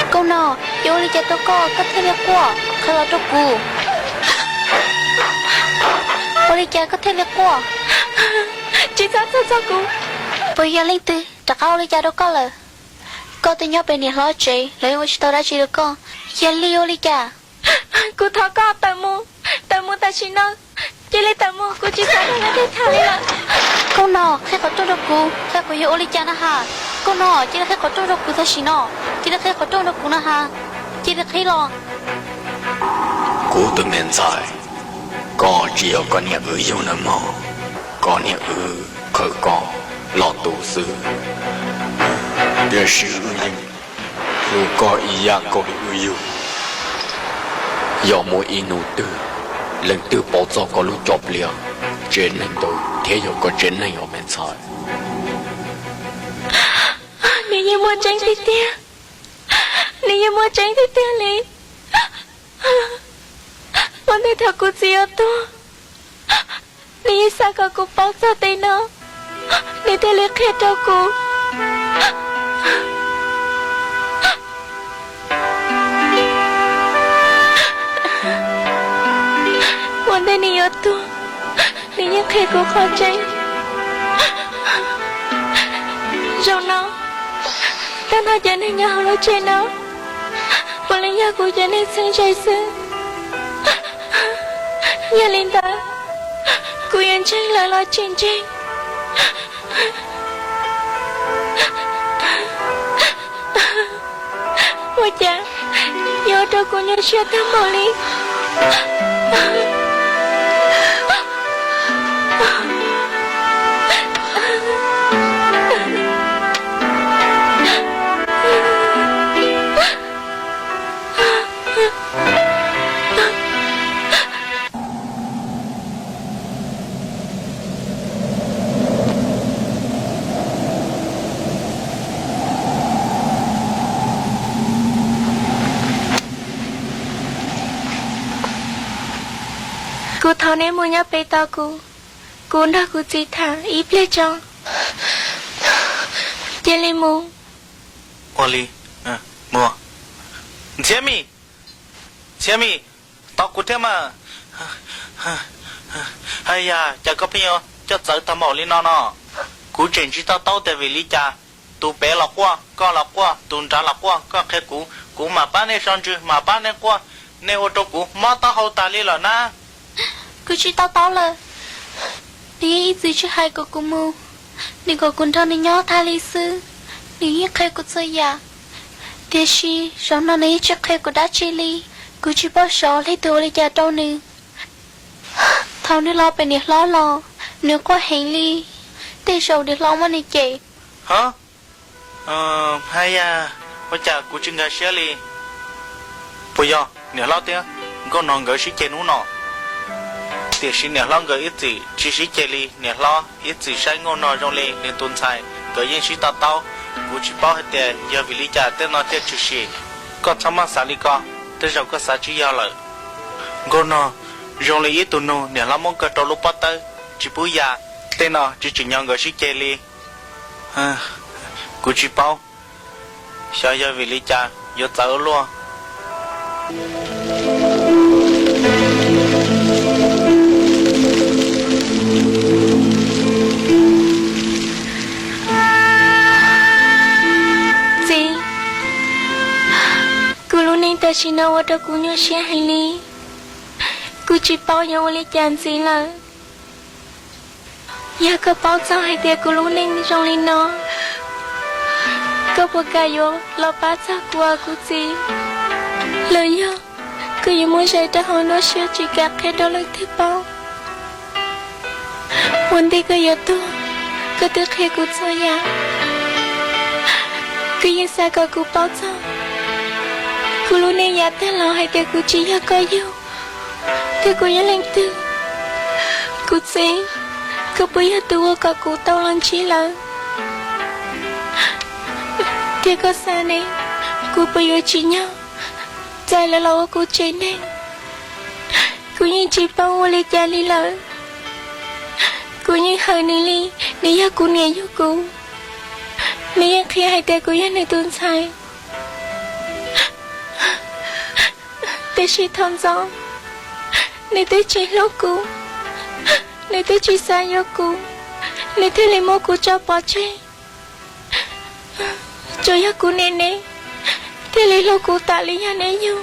Nkauj Nog, yuav ua li cas rau koj, koj thiaj li quaj? Qhia los rau kuv. Ua li cas koj thiaj li quaj? Tsis txhob txhawj txog kuv. Puas yog leej twg rov qab ua li cas rau koj lawm? Koj twb nyob pem niam hlob tsev, lawv yeej ua tsis tau dab tsi rau koj. Yog li ua li cas? Kuv thov koj tawm mus, tawm mus tam sim no, cia li tawm mus, kuv tsis xav nrog koj tham li lawm. Nkauj Nog, qhia qhov rooj rau kuv, qhia kuv yuav ua li cas no has. Nkauj Nog, cia li qhia qhov rooj rau kuv tam sim no, cia li qhia qhov rooj rau kuv no has, cia li qhia los. Kuv tus me ntxhais, koj tsis yog koj niam wb yug nawb mog, koj niam wb khaws koj los tu xwb, tiam sis wb yeej hlub koj ib yam nkaus li wb yug. Yog muaj ib hnub twg leej twg paub txog koj lub cov pliag, tsev neeg ntawd thiaj yog koj tsev neeg os me ntxhais. Nws yeej muaj tseeb tiag tiag, nws yeej muaj tseeb tiag tiag li. Ua ntej thaum kuv txiv yuav tuag, nws yeej xav kom kuv paub txog tej no, nws thiaj li qhia rau kuv. Ua ntej nws yuav tuag, nws yeej qhia kuv qhov tseeb. Zaum no, tag nrho cov neeg nyob hauv lub tsev no puav leej yog kuv cov neeg txheeb ze xwb. Yog li ntawd, kuv yuav ntseeg lawv los tsis ntseeg? Ua cas yuav ua rau kuv nyuaj siab tag npaum li? Kuv thov neb mus nyob pem tos kuv, kuv nrog kuv txiv tham ib pliag tso. Cia li mus. Ua li, mus. Ntxhiab Mim, Ntxhiab Mim, tos kuv thiab mas. Haj yam, cas koj pheej yuav coj txawv tag npaum li no no? Kuv tseem tsis to taub tias vim li cas tus pem los quaj, koj los quaj, tus nrad los quaj, koj qhia kuv, kuv mam pab nej so ntsws, mam pab nej quaj, nej ua rau kuv mob taub hau tas li lawm na. Kuv tsis to taub lawm. Nws yeej ib txwm tsis hais kom kuv mus, nws kom kuv nrog nws nyob tas li xwb. Nws yeej qhia kuv txhua yam, tiam sis zaum no nws yeej tsis qhia kuv dab tsi li. Kuv tsis paub xyov leej twg ua li cas rau nws. Thaum nws los pem niam hlob los, nws quaj heev li, tej zaum niam hlob muab nws cem. Haj yam, ua cas kuv tsis nkag siab li. Puas yog niam hlob thiab Nkauj Nog nkawd sib ceg hnub no? Tiam sis niam hlob nkawd ib txwm tsis sib ceg li, niam hlob ib txwm saib Nkauj Nog zoo li nws tus ntxhais, nkawd yeej sib to taub. Kuv tsis paub hais tias yog vim li cas tej no thiaj tshwm sim. Koj txhob maj xav li ko, tej zaum koj xav tsis yog lawm. Nkauj Nog, Zoo li ib tug nug niam hlob muab kawg rau lub pob tawb tsis pub ya. Tej no tsis tsim nyog nkawd sib ceg li. Kuv tsis paub, xyov yog vim li cas yuav txawv ua luaj. Txiv, kuv lub neej tam sim no ua rau kuv nyuaj siab heev li. Kuv tsis paub yuav ua li cas ntxiv lawm. Yog koj paub txog hais tias kuv lub neej zoo li no, koj puas kam yuav los pab txog kuv os kuv txiv? Los yog koj yuav muab zais rau hauv nruab siab tsis kam qhia rau leej twg paub? Ua ntej koj yuav tuag, koj twb qhia kuv txhua yam. Koj yeej xav kom kuv paub txog kuv lub neej yav tag los hais tias kuv tsis yog koj yug, thiab kuv yog leej twg? Kuv txiv, koj puas yog tus uas kom kuv tau los ntsib lawv? Thiab koj xav ne, kuv puas yuav tsim nyog txais lawv los ua kuv tsev neeg? Kuv yeej tsis paub ua li cas li lawm. Kuv yeej hawm nws li nws yog kuv niam yug kuv. Nws yeej qhia hais tias kuv yog nws tus ntxhais. Tiam sis thaum ntxov nws twb tsis hlub kuv, nws twb tsis xav yuav kuv, nws thiaj li muab kuv tso pov tseg. Tsuas yog kuv niam neb thiaj li hlub kuv tas li yog neb yug.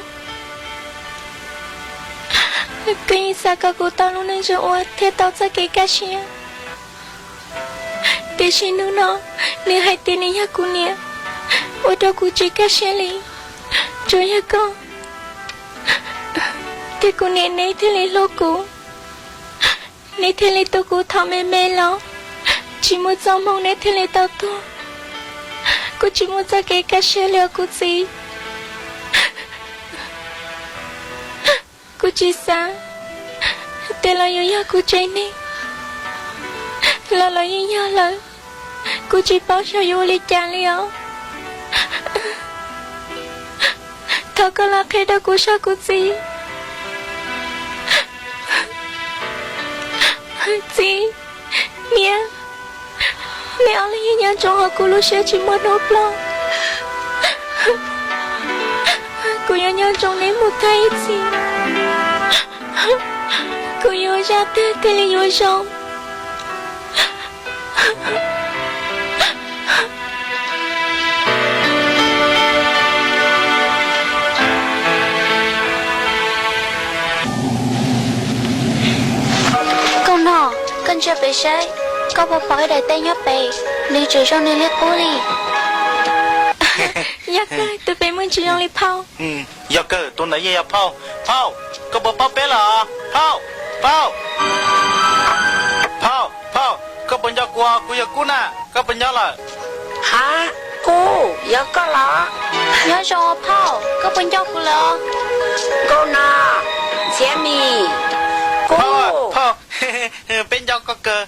Koj yeej xav kom kuv tau lub neej zoo ua thiab tau txoj kev kaj siab. Tiam sis hnub no nws hais tias nws yog kuv niam, ua rau kuv tsis kaj siab li. Tsuas yog koj thiab kuv niam neb thiaj li hlub kuv, neb thiaj li tu kuv thaum me me los, tsis muaj txoj hmoo neb thiaj li tau tuag. Kuv tsis muaj txoj kev kaj siab li os kuv txiv. Kuv tsis xav tias los yuav yog kuv tsev neeg los los yeej yog lawm. Kuv tsis paub xyov yuav ua li cas li os. Thov koj los qhia rau kuv saib kuv txiv. Txiv, niam, neb ob leeg yeej nyob zoo hauv kuv lub siab tsis muaj hnub ploj. Kuv yuav nyob zoo neb mus tag ib txhis. Kuv yuav zaj twg thiaj li yuav zoo? Nkauj Nog, koj ntsia pem saib, koj puas pom ib daim teb nyob pem? Nws tseem zoo nws li qub li. Yog kawg, tus pem muaj tsis zoo li phauj. Yog kawg, tus ntawd yeej yog phauj. Phauj, koj puas paub peb lawm? Phauj, phauj, phauj, phauj, koj puas nco kuv? Kuv yog Kub na, koj puas nco lawm? Ha, Kub, yog koj los? Nyob zoo phauj, koj puas nco kuv lawm? Nkauj Nog, Ntxhiab Mis, Kub. Phauj, peb nco koj kawg.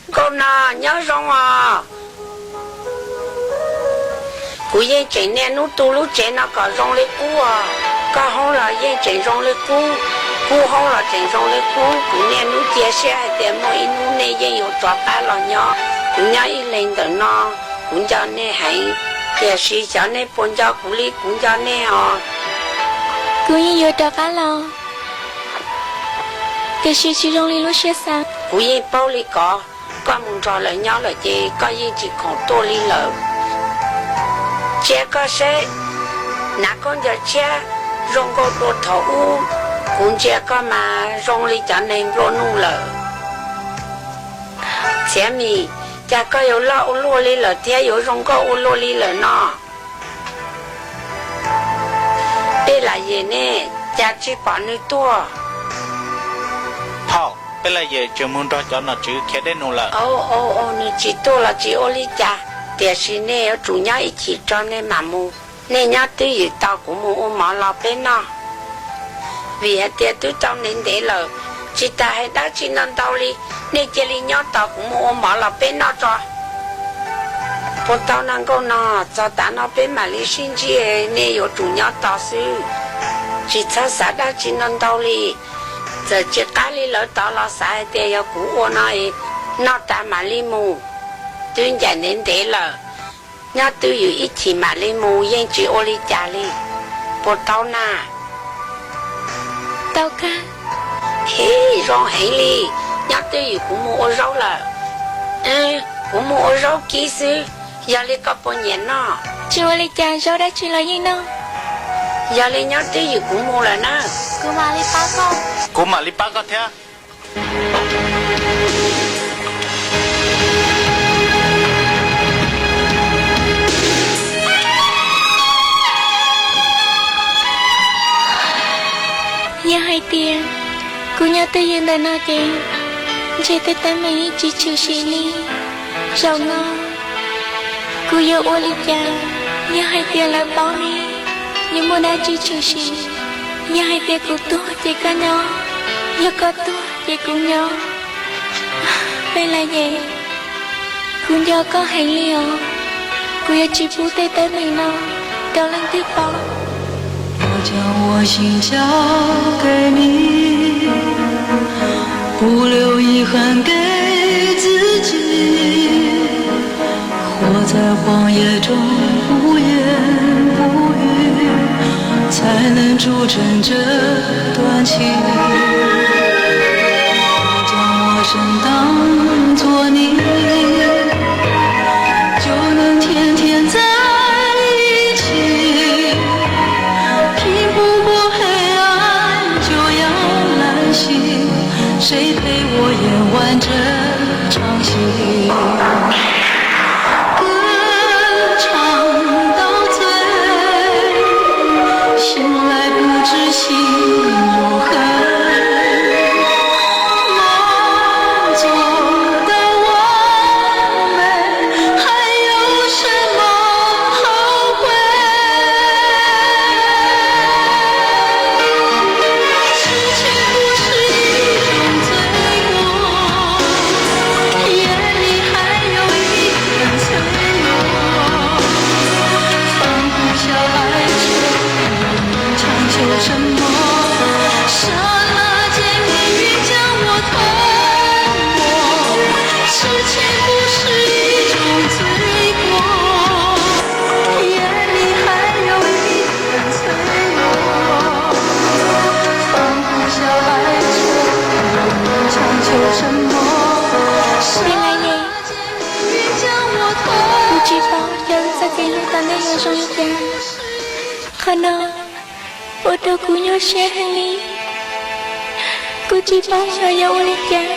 Nkauj Nog, nyob zoo os. Kuv yeej tseem niaj hnub tu lub tsev no kom zoo li qub os. Koj hoob los yeej tseem zoo li qub, Kub hoob los tseem zoo li qub. Kuv niaj hnub cia siab hais tias muaj ib hnub nej yeej yuav rov qab los nyob. Kuv nyob ib leeg ntawm no, kuv nco nej heev, tiam sis xyov nej puas nco kuv li kuv nco nej os. Kuv yeej yuav rov qab los, tiam sis tsis zoo li lub siab xav. Kuv yeej paub li ko, koj mus nrog lawv nyob lawm ces koj yeej tsis khoom tuaj li lawm. Ntsia koj seb, hnav khaub ncaws tshiab zoo nkauj dua thaum ub, kuv ntsia koj mas zoo li cov neeg nplua nuj lawm. Ntxhiab Mis, cas koj yuav loj ua luaj li lawm thiab yuav zoo nkauj ua luaj li lawm no? Peb Lam Yem ne, cas tsis pom nws tuaj? Phauj, Peb Lam Yem tseem mus nrog cov nom tswv khiav dej num lawm. Nws tsis tuaj los tsis ua li cas, tiam sis nej yuav tsum nyob ib chim tso nej mam mus. Nej nyob twj ywm tos kuv mus ua mov los peb noj. Vim hais tias twb tau ntev ntev lawm, tsis tas hais dab tsi ntau ntau li, nej cia li nyob tos kuv mus ua mov los peb noj tso. Puas tau no Nkauj Nog, txog tav no peb mam li sib ntsib, nej yuav tsum nyob tos xwb. Tsis txhob xav dab tsi ntau ntau li, Txawm tsis qab li lawv tod los xav hais tias yog kuv ua no, noj tas mam li mus, twb ncaim ntev ntev lawm, nyob twj ywm ib chim mam li mus yeej tsis ua li cas li, puas tau na? Tau kawg. Ib zoo heev li, nyob twj ywm kuv mus ua zaub lawm. Kuv mus ua zaub kib xwb, yog li koj puas nyiam noj? Tsis ua li cas, zaub dab tsi los yeej noj. Yog li nyob twj ywm kuv mus lawm na. Kuv mam li pab koj. Kuv mam li pab koj thiab. Yog hais tias kuv nyob twj ywm ntawm no ces ntshe tej teeb meem yeej tsis tshwm sim li. Zaum no kuv yuav ua li cas? Yog hais tias lawv paub ne, yuav muaj dab tsi tshwm sim? Yog hais tias kuv tuag ces koj nyob, yog koj tuag ces kuv nyob. Peb Laj Yim, kuv nco koj heev li os. Kuv yuav tsis pub tej teeb meem no rau leej twg paub. 我将我心交给你，不留遗憾给自己。活在荒野中，不言不语，才能筑成这段情。我将陌生当作你，就能天天在一起。拼不过黑暗，就要来袭。 谁陪我演完这场戏？歌唱到醉，醒来不知心如何。梦做到完美，还有什么后悔？ 痴情不是一种罪过，夜里还有一点脆弱，放不下哀愁，强求沉默。刹那间命运将我吞没，痴情不是一种罪过。 夜里还有一点脆弱，放不下哀愁，强求沉默。刹那间命运将我吞没。 Kuv tsis paub xyov wb txoj kev hlub tom ntej yuav zoo li cas. Qhov no ua rau kuv nyuaj siab heev li. Kuv tsis paub xyov yuav ua li cas.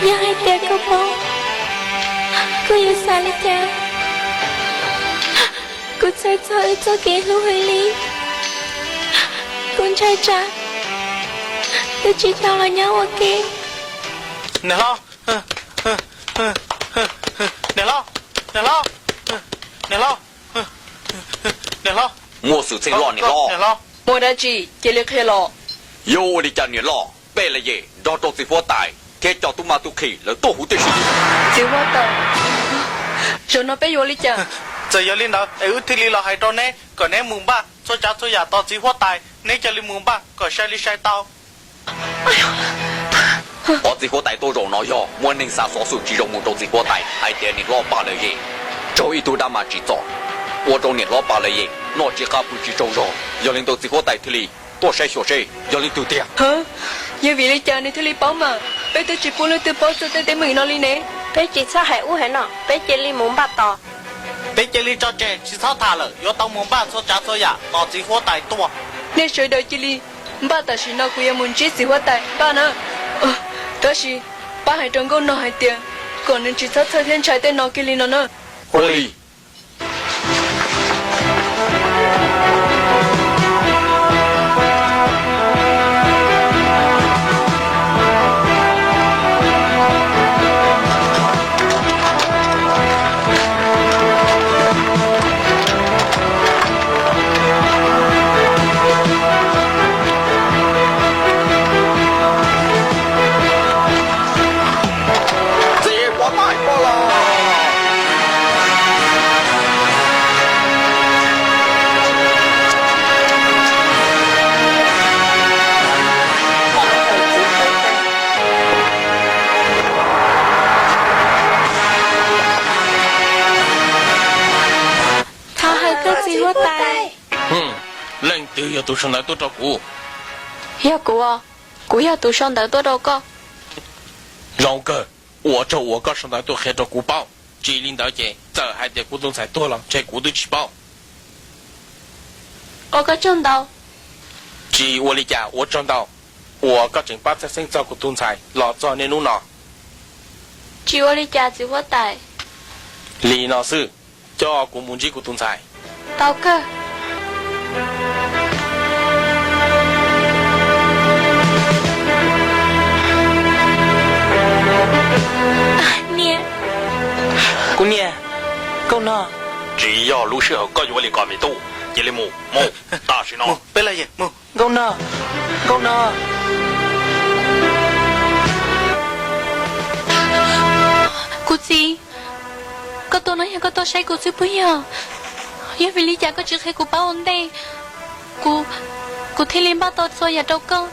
Yog hais tias koj paub, koj yuav xav li cas? Kuv txhawj txog wb txoj kev hlub heev li. Kuv ntshai tsam twb tsis tau los nyob ua ke. Niam hlob, niam hlob, niam hlob, niam hlob, niam hlob. Muaj xwm txheej loj niam hlob. Muaj dab tsi cia li qhia los. Yuav ua li cas niam loj, peb Laj Yim nrog rau txiv huab tais thiab cov tub mab tub qhe lawv tuaj huv tib si. Txiv huab tais, zaum no peb yuav ua li cas? Txawm yog li ntawd es wb thiaj li los hais rau neb kom neb mus npaj txhua tsav txhua yam tos txiv huab tais, neb cia li mus npaj kom sai li sai tau. Qhov txiv huab tais tuaj zaum no yog muaj neeg xa xov xwm tsis zoo mus rau txiv huab tais hais tias niam hlob Pas Laj Yim raug ib tug dab mas tsim txom, ua rau niam hlob Pas Laj Yim noj tsis qab pw tsis tsaug zog. Yog li ntawd txiv huab tais thiaj li tuaj saib xyuas seb yog leej twg tiag. Yog vim li cas nws thiaj li paub mas? Peb twb tsis pub leej twg paub txog tej teeb meem no li ne. Peb tsis txhob hais ub hais no, peb cia li mus npaj tos. Peb cia li tso tseg tsis txhob tham lawm, yuav tau mus npaj txhua tsav txhua yam tos txiv huab tais tuaj. Nej sawv daws cia li npaj, tam sim no kuv yuav mus ntsib txiv huab tais npaj na. Tab sis pab hais rau nkauj no hais tias kom nws tsis txhob txhawj thiab ntshai tej no kiag li no na. Ua li. Txiv huab tais tuaj lawm. Txiv huab tais. Leej twg yog tus sau ntawv tuaj rau kuv? Yog kuv, kuv yog tus sau ntawv tuaj rau koj. Zoo kawg, ua tsaug uas koj sau ntawv tuaj qhia rau kuv paub. Tsis li ntawd ces txawm hais tias kuv tus ntxhais tuag los ntshe kuv twb tsis paub. Ua koj tsaug ntau. Tsis ua li cas, ua tsaug ntau uas koj tseem pab txhawj xeeb txog kuv tus ntxhais los txog niaj hnub no. Tsis ua li cas txiv huab tais. Li no xwb, coj kuv mus ntsib kuv tus ntxhais. Tau kawg. Niam. Kuv niam, nkauj nog. Tsis yog lub sij hawm koj yuav li ko me tub, cia li mus, mus, tam sim no. Peb los yeej mus. Nkauj nog, nkauj nog. Kuv txiv, koj tuaj no yog koj tuaj saib kuv xwb puas yog? Yog vim li cas koj tsis qhia kuv paub ua ntej, kuv, kuv thiaj li npaj tau txhua yam rau koj.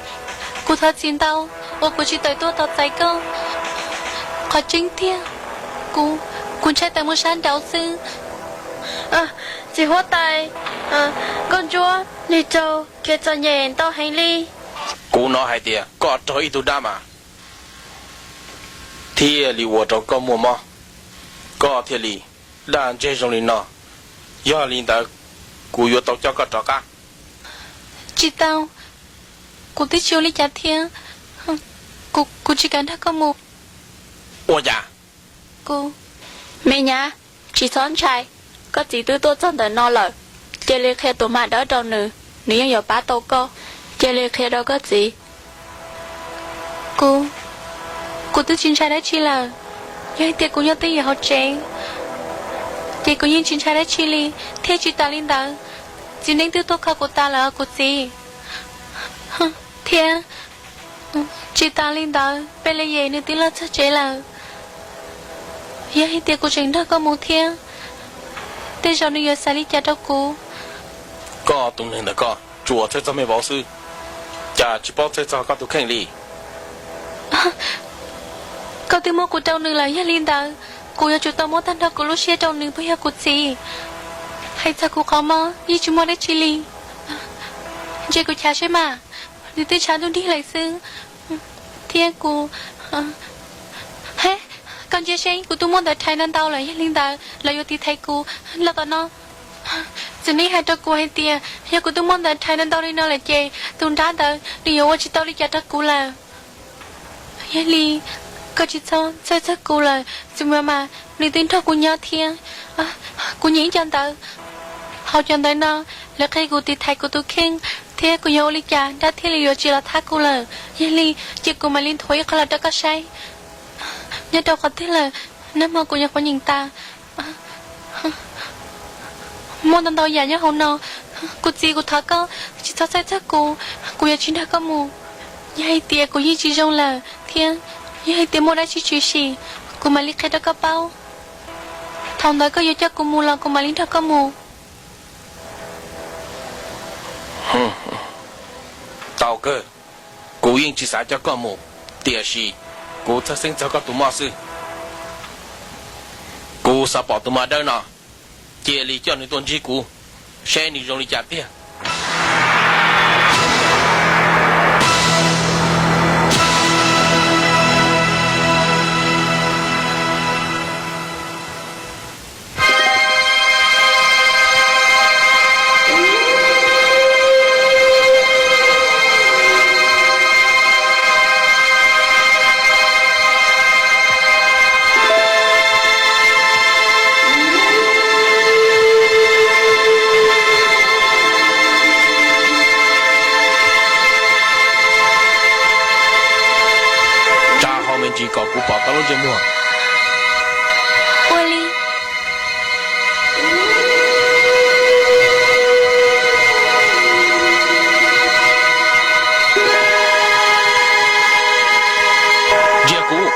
Kuv thov txim ntau uas kuv tsis tawm tuaj tos txais koj. Qhov tseeb tiag, kuv, kuv ntshai tawm mus sab nraud xwb. Txiv huab tais, nkauj ntsuab, nws raug kev txom nyem ntau heev li. Kuv hnov hais tias koj raug ib tug dab mas thiaj li ua rau koj muaj mob, koj thiaj li daj ntseg zoo li no. Yog li ntawd, kuv yuav tau coj koj rov qab. Tsis tau, kuv twb tsis ua li cas thiab, kuv, kuv tsis kam nrog koj mus. Ua cas? Kuv, me nyab, tsis txhob ntshai, koj txiv twb tuaj txog ntawm no lawm. Cia li qhia tus mas dawb rau nws, nws yeej yuav pab tau koj. Cia li qhia rau koj txiv. Kuv, kuv twb tsis ntshai dab tsi lawm. Yog hais tias kuv nyob twj ywm hauv tsev, ces kuv yeej tsis ntshai dab tsi li. Thiab tsis tas li ntawd, txiv neej twb tuaj kho kuv tas lawm os kuv txiv. Thiab tsis tas li ntawd, Pes Lis Yes nws twb los txog tsev lawm. Yog hais tias kuv tseem nrog koj mus thiab, tej zaum nws yuav xav li cas rau kuv? Koj tus neeg ntawm koj tsuas txhawj txog me vauv xwb, cas tsis paub txhawj txog koj tus kheej li? Koj twb muab kuv rau nws lawm, yog li ntawd kuv yuav tsum tau muab tag nrho kuv lub siab rau nws puas yog kuv txiv? Hais txog kuv qhov mob yeej tsis muaj dab tsi li. Ntsia kuv chav seb mas, nws twb tshav ntuj nrig lawm xwb. Thiab kuv, he, koj ntsia seb, kuv twb muab ntawv rhais no ntau lawm, yog li ntawd lawv yuav tiv thaiv kuv los tom no. Txiv neej hais rau kuv hais tias yog kuv twb muab ntawv rhais no ntau li no lawm ces tus nrab ntawd nws yuav ua tsis tau li cas rau kuv lawm. Yog li koj tsis txhob txhawj txog kuv lawm, txiv muam mas nws twb nrog kuv nyob thiab. Kuv nyeem ib co ntawv, hauv cov ntawv no lawv qhia kuv tiv thaiv kuv tus kheej, thiab kuv yog ua li cas nrab thiaj li yuav tsis los thab kuv lawm. Yog li cia kuv mam li nthuav ib qho los rau koj saib. Nyob rau qhov twg lawm, nag hmo kuv nyuam qhuav nyeem tas. Muaj ntau ntau yam nyob hauv no. Kuv txiv, kuv thov koj tsis txhob txhawj txog kuv, kuv yuav tsis nrog koj mus. Yog hais tias kuv yeej tsis zoo lawm thiab yog hais tias muaj dab tsi tshwm sim, kuv mam li qhia rau koj paub. Thaum ntawd koj yuav coj kuv mus los kuv mam li nrog koj mus. Tau kawg, kuv yeej tsis xav coj koj mus, tiam sis kuv txhawj xeeb txog koj tus mob xwb. Kuv xav pom tus mas dawb no, cia li coj nws tuaj ntsib kuv, seb nws zoo li cas tiag. Tsa hlo me ntsis kom kuv pom koj lub ntsej muag. Ua li. Ntsia kuv.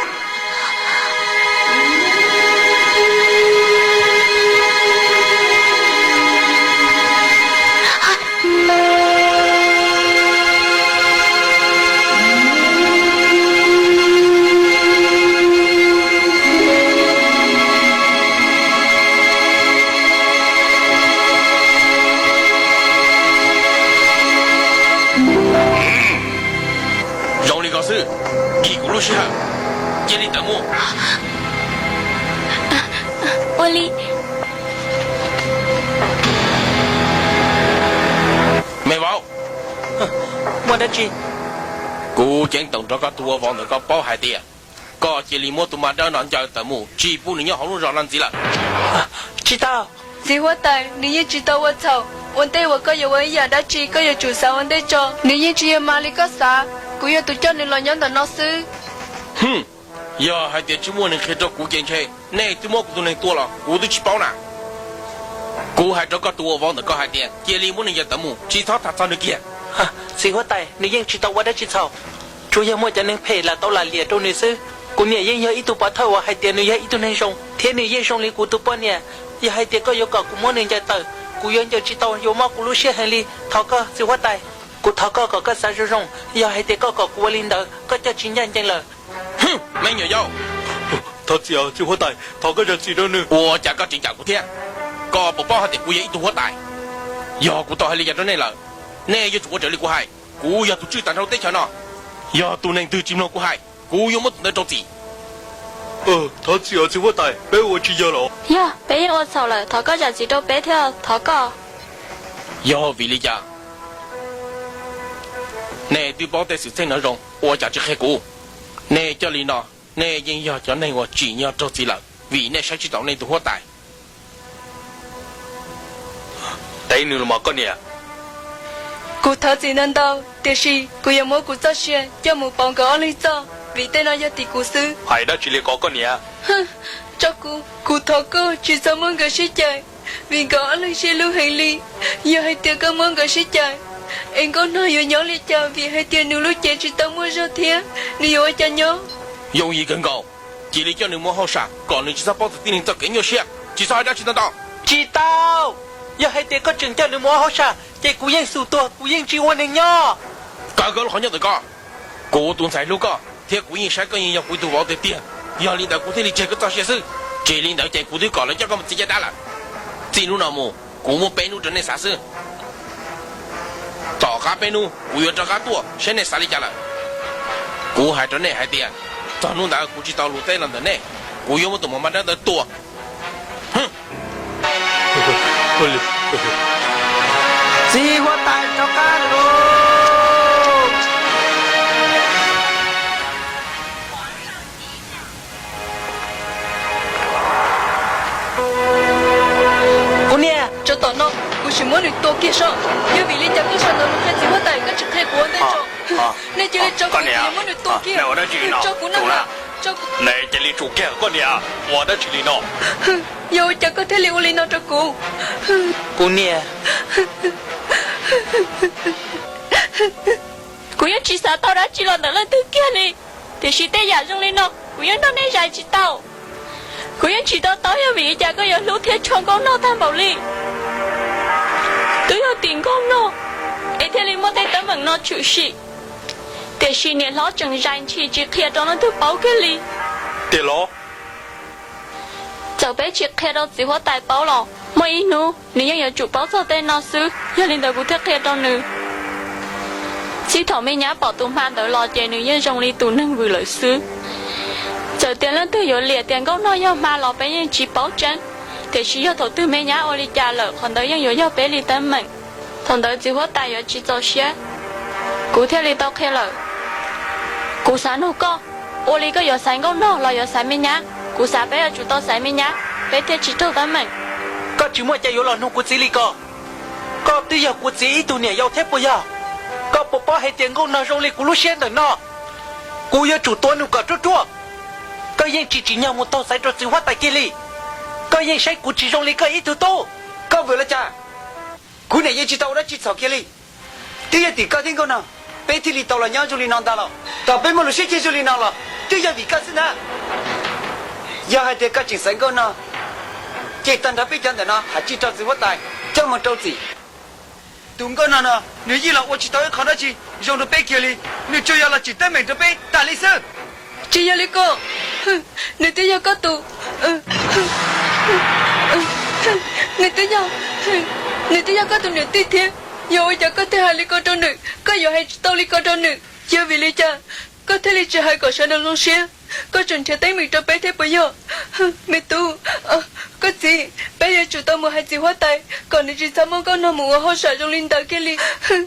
li. Me vauv, muaj dab tsi? Kuv ceev toom nrog koj tus ua vauv ntawm koj paub hais tias koj cia li muab tus maj dawb no ncaws tawm mus, tsis pub nws nyob hauv lub zos no ntxiv lawm. Tsis tau. Txiv huab tais, nws yeej tsis tau ua txhaum. Ua ntej uas koj yuav ua ib yam dab tsi, koj yuav tsum xav ua ntej tso. Nws yeej tsis yog mas li koj xav. Kuv yog tus coj nws los nyob ntawm no xwb. Yog hais tias tsis muaj neeg qhia rau kuv ces ntshe nej twb muab kuv tus neeg tua los kuv twb tsis paub na. Kuv hais rau koj tus ua vauv ntawm koj hais tias cia li muab nws ncaws tawm mus, tsis txhob tham txog nws kiag. Txiv huab tais, nws yeej tsis tau ua dab tsi txhaum. Tsuas yog muaj cov neeg phem lam tau lam liam rau nws xwb. Kuv niam yeej yog ib tug pov thawj uas hais tias nws yog ib tug neeg zoo, thiab nws yeej zoo li kuv tus poj niam. Yog hais tias koj yuav kom kuv muab nws ncaws tawm, kuv yuav ncaws tsis tau, yuav mob kuv lub siab heev li. Thov koj, txiv huab tais, kuv thov koj kom koj xav zoo zoo. Yog hais tias koj kom kuv ua li ntawd, koj coj tsis ncaj ncees lawm. Me nyuam yaus, thov txim, txiv huab tais, thov koj zam txim rau nws. Ua cas koj tseem cam kuv thiab? Koj puas paub hais tias kuv yog ib tug huab tais? Yog kuv tau hais li cas rau nej lawm, nej yuav tsum ua raws li kuv hais. Kuv yog tus tswj tag nrho teb chaws no, yog tus neeg twg tsis mloog kuv hais, kuv yuav muab tus ntawd rau txim. Thov txim, txiv huab tais, peb ua tsis yog los? Yog, peb yeej ua txhaum lawm, thov koj zam txim rau peb thiab, thov koj. Yog vim li cas nej twb paub tej xwm txheej no zoo, ua cas tsis qhia kuv? Nej coj li no, nej yeej yog cov neeg uas tsim nyog raug txim lawm vim nej saib tsis taus nej tus huab tais. Teb nws los mas koj niam. Kuv thov txim ntau ntau, tiam sis kuv yuav muab kuv txoj sia coj mus pauv nkawd ob leeg txoj, vim tej no yog tim kuv xwb. Hais dab tsi li ko koj niam? Tso kuv, kuv thov koj tsis txhob muab nkawd sib cais, vim nkawd ob leeg sib hlub heev li. Yog hais tias koj muab nkawd sib cais, es Nkauj Nog yuav nyob li cas? Vim hais tias nws lub cev tsis tau muaj zog thiab, nws yuav ua cas nyob? Yooj yim kawg nkaus, cia li coj nws mus hauj sam kom nws tsis txhob paub txog tib neeg txoj kev nyuaj siab, tsis txhob hais dab tsi ntau ntau. Tsis tau! Yog hais tias koj tseem coj nws mus hauj sam ces kuv yeej xum tuag, kuv yeej tsis ua neeg nyob. Kaw koj lub qhov ncauj ntawm koj. Kuv tus ntxhais hlub koj thiab kuv yeej saib koj yeej yog kuv tus vauv tiag tiag, yog li ntawd kuv thiaj li tseg koj txoj sia xwb. Tsis li ntawd ces kuv twb kom lawv coj koj mus txi caj dab lawm. Txij hnub no mus kuv muab peb hnub rau nej xav xwb. Tom qab peb hnub kuv yuav rov qab tuaj saib nej xav li cas lawm. Kuv hais rau nej hais tias, txog hnub ntawd kuv tsis tau lus teb los ntawm nej, kuv yuav muab tus mos maj dawb ntawd tua. Txiv huab tais rov qab los. Kuv niam, tsov tom no, kuv sim muab nws tua kiag soj. Yog vim li cas koj sawv ntawd mus qhia txiv huab tais, koj tsis qhia kuv ua ntej tso? Nej cia li tso kuv, kuv yuav muab nws tua kiag. Tso kuv na. Neb cia li tsum kiag koj niam, ua dab tsi li no? Yog ua cas koj thiaj li ua li no rau kuv? Kuv niam, kuv yeej tsis xav tau dab tsi los ntawm leej twg kiag li, tiam sis tej yam zoo li no kuv yeej nrog nej zais tsis tau. Kuv yeej tsis to taub yog vim li cas koj yuav hlub thiab tshua Nkauj Nog tag npaum li. Twb yog tim Nkauj Nog es thiaj li muaj tej teeb meem no tshwm sim, tiam sis niam hlob tseem zais ntshis tsis qhia rau leej twg paub kiag li. Tiag los? Txawm peb tsis qhia rau txiv huab tais paub los muaj ib hnub nws yeej yuav tsum paub txog tej no xwb, yog li ntawd kuv thiaj qhia rau nws. Txij thaum me nyab pom tus hma ntawd los ces nws yeej zoo li tus neeg vwm lawm xwb. Txawm tias leej twg yuav liam tias Nkauj Nog yog hma los peb yeej tsis paub tseeb, tiam sis yog thaum twg me nyab ua li cas lawm qhov ntawd yeej yuav yog peb li teeb meem. Thaum ntawd txiv huab tais yuav tsis txaus siab, kuv thiaj li tau qhia lawm. Kuv xav nug koj, ua li koj yuav xaiv Nkauj Nog los yuav xaiv me nyab? Kuv xav peb yuav tsum tau xaiv me nyab, peb thiaj tsis raug teeb meem. Koj tsis muaj cai yuav los nug kuv txiv li ko. Koj twb yog kuv txiv ib tug niam yau thiab puas yog? Koj puas paub hais tias Nkauj Nog zoo li kuv lub siab ntawm no? Kuv yuav tsum tuav nws kom ruaj ruaj. Koj yeej tsis tsim nyog mus taug xaiv rau txiv huab tais kiag li. Koj yeej saib kuv tsis zoo li koj ib tug tub. Koj vwm li cas? Kuv niam yeej tsis tau ua dab tsi txhaum kiag li. Twb yog tim koj thiab Nkauj Nog peb thiaj li tau los nyob zoo li no ntag los. Thaum peb muaj lub siab ceg zoo li no los twb yog vim koj xwb ntag. Yog hais tias koj tseem xaiv Nkauj Nog, ces tag nrho peb cov ntawm no hais tsis rau txiv huab tais coj mus rau txim. Tus Nkauj Nog no nws yeej los ua tsis tau ib qho dab tsi zoo rau peb kiag li, nws tsuas yog los tsim teeb meem rau peb tas li xwb. Tsis yog li ko, nws twb yog koj tus, nws twb yog, nws twb yog koj tus niam tij thiab. Yog ua cas koj thiaj hais li ko rau nws? Koj yuav hais tsis tau li ko rau nws. Yog vim li cas koj thiaj li tsis hais kom sawv daws zoo siab? Koj tseem nrhiav teeb meem rau peb thiab puas yog? Me tub, koj Txiv, peb yuav tsum tau mus hais txiv huab tais kom nws tsis txhob muab koj nrog mus ua hauj sam zoo li ntawd kiag li.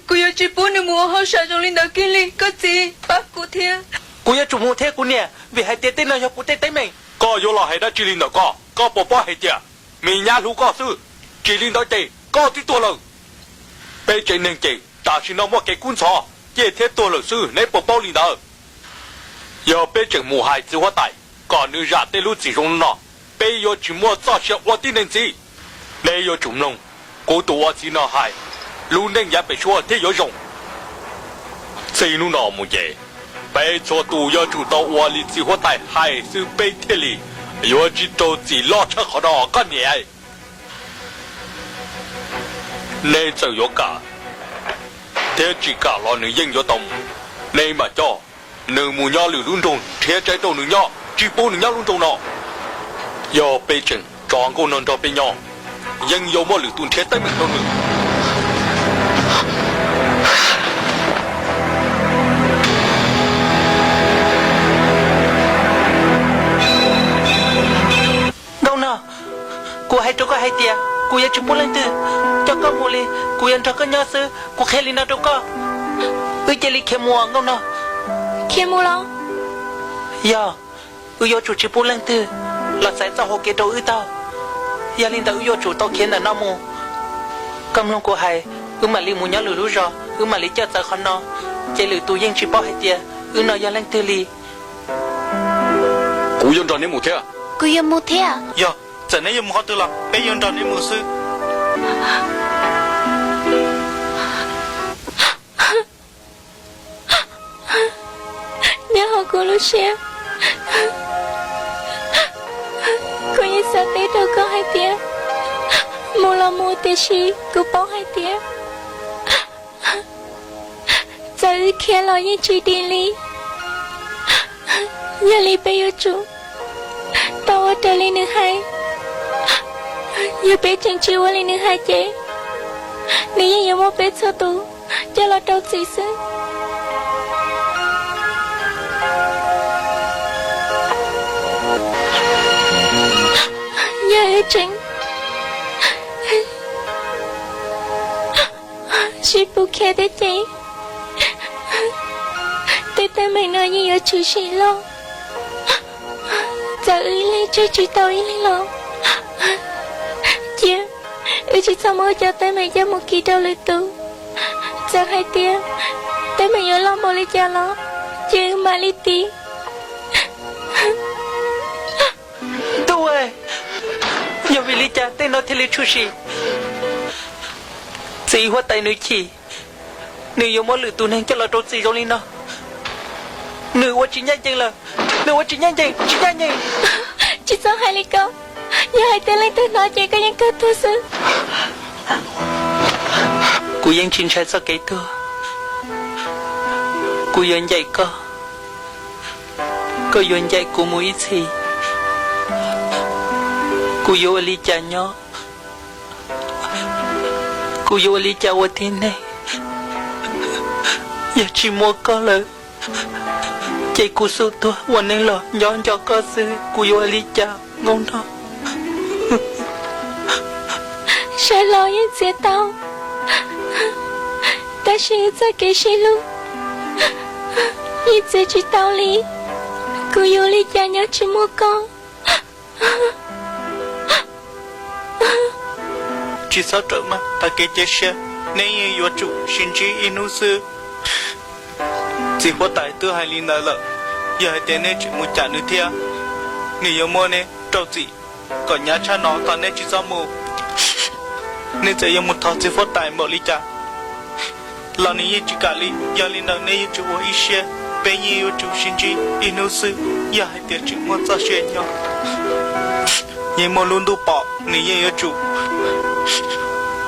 Kuv yuav tsis pub nws mus ua hauj sam zoo li ntawd kiag li. Koj txiv, pab kuv thiab. Kuv yuav tsum mus thiab kuv niam, vim hais tias tej no yog kuv tej teeb meem. Koj yuav los hais dab tsi li ntawm koj? Koj puas paub hais tias me nyab hlub koj xwb? Tsis li ntawd ces koj twb tuag lawm. Peb tsev neeg ces tam sim no muaj kev kub ntxhov, ciaj thiab tuag lawm xwb, neb puas paub li ntawd? Yog peb tseem mus hais txiv huab tais kom nws zam tej lub txim zoo no, peb yuav tsis muaj txoj sia ua tib neeg txiv. Neb yuav tsum mloog kuv tus ua txiv no hais, lub neej yav pem suab thiaj yuav zoo. Txij hnub no mus ces, peb txhua tus yuav tsum tau ua li txiv huab tais hais xwb peb thiaj li yuav tsis raug txim loj tshaj qhov no koj niam. Neb txawm yuav kam thiab tsis kam los nws yeej yuav tau mus. Neb mam coj nws mus nyob lwm lub nroog nrhiav tsev rau nws nyob, tsis pub nws nyob lub nroog no. Yog peb tseem tso nkauj no nrog peb nyob, yeej yuav muaj lwm tus nrhiav teeb meem rau nws. Nkauj no, kuv hais rau koj hais tias kuv yuav tsis pub leej twg coj koj mus li, kuv yuav nrog koj nyob xwb, kuv qhia li no rau koj. Wb cia li khiav mus nkauj no. Khiav mus los? Yog, wb yuav tsum tsis pub leej twg los xaiv txoj hau kev rau wb taug. Yog li ntawd wb yuav tsum tau khiav ntawm no mus. Koj mloog kuv hais, wb mam li mus nyob lwm lub zos, wb mam li coj txawv qhov no, ces lwm tus yeej tsis paub hais tias wb no yog leej twg li. Kuv yuav nrog neb mus thiab. Kuv yuav mus thiab. Yog, txawm neb yuav mus qhov twg los peb yuav nrog neb mus xwb. Nyob hauv kuv lub siab, kuv yeej xav teb rau koj hais tias mus los mus, tiam sis kuv paub hais tias txawm wb khiav los yeej tsis dim li. Yog li peb yuav tsum tau ua raws li nws hais. Yog peb tseem tsis ua li nws hais ces nws yeej yuav muab peb txhua tus coj los rau txim xwb. Yog wb tseem sib pus khiav thiab ces tej teeb meem no yeej yuav tshwm sim loj. Txawm wb ib leeg tseg tsis tau ib leeg los cia wb tsis txhob muab cov teeb meem coj mus kis rau lwm tus. Txawm hais tias teeb meem yuav loj npaum li cas los cia wb mam li tiv. Tub, yog vim li cas tej no thiaj li tshwm sim? Txiv huab tais nws chim, nws yuav muab lwm tus neeg coj los rau txim zoo li no. Nws ua tsis ncaj ncees lawm, nws ua tsis ncaj ncees, tsis ncaj ncees. Tsis txhob hais li ko, yog hais tias leej twg hnov ces koj yeej kawg tuag xwb. Kuv yeej tsis ntshai txoj kev tuag, kuv yuav ncaim koj, koj yuav ncaim kuv mus ib txhis. Kuv yuav ua li cas nyob? Kuv yuav ua li cas ua tib neeg? Yog tsis muaj koj lawm, ces kuv xub tuag ua neeg los nyob nco koj xwb, kuv yuav ua li cas nkauj no? Sawv los yeej txiav tau, tab sis txoj kev sib hlub yeej txiav tsis tau li. Kuv yuav ua li cas nyob tsis muaj koj? Tsis txhob rawm mas tas kev cia siab, neb yeej yuav tsum sib ntsib ib hnub xwb. Txiv huab tais twb hais li ntawd lawm, yog hais tias neb tseem mus cam nws thiab, nws yuav muab neb rau txim kom hnyav tshaj no, thov neb tsis txhob mus. Neb txawm yuav mus thov txiv huab tais npaum li cas los nws yeej tsis kam li. Yog li ntawd neb yuav tsum ua ib siab, peb yeej yuav tsum sib ntsib ib hnub xwb. Yog hais tias tseem muaj txoj sia nyob, yeej muaj lub ntuj pom, nws yeej yuav tsum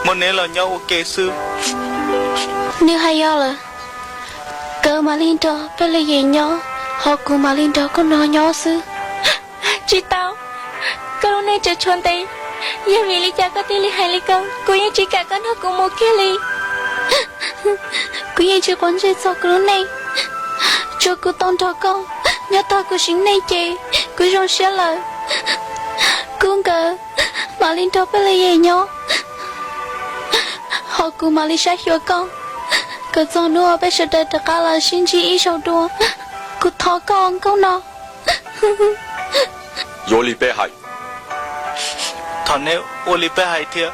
muab neb los nyob ua ke xwb. Nws hais yog lawm, koj mam li nrog peb li yim nyob, ho kuv mam li nrog koj no nyob xwb. Tsis tau, koj lub neej tseem tshuav ntev, yog vim li cas koj thiaj li hais li ko? Kuv yeej tsis kam koj nrog kuv mus kiag li. Kuv yeej tsis quav ntsej txog kuv lub neej, tsuav kuv tau nrog koj nyob tag kuv sim neej ces kuv zoo siab lawm. Kuv nkawd Li nrog peb li yem nyob, ho kuv mam li saib xyuas koj kom txog hnub uas peb sawv daws rov qab los sib ntsib ib zaug dua. Kuv thov koj Nkauj Nog. Yuav ua li peb hais. Thov neb ua li peb hais thiab.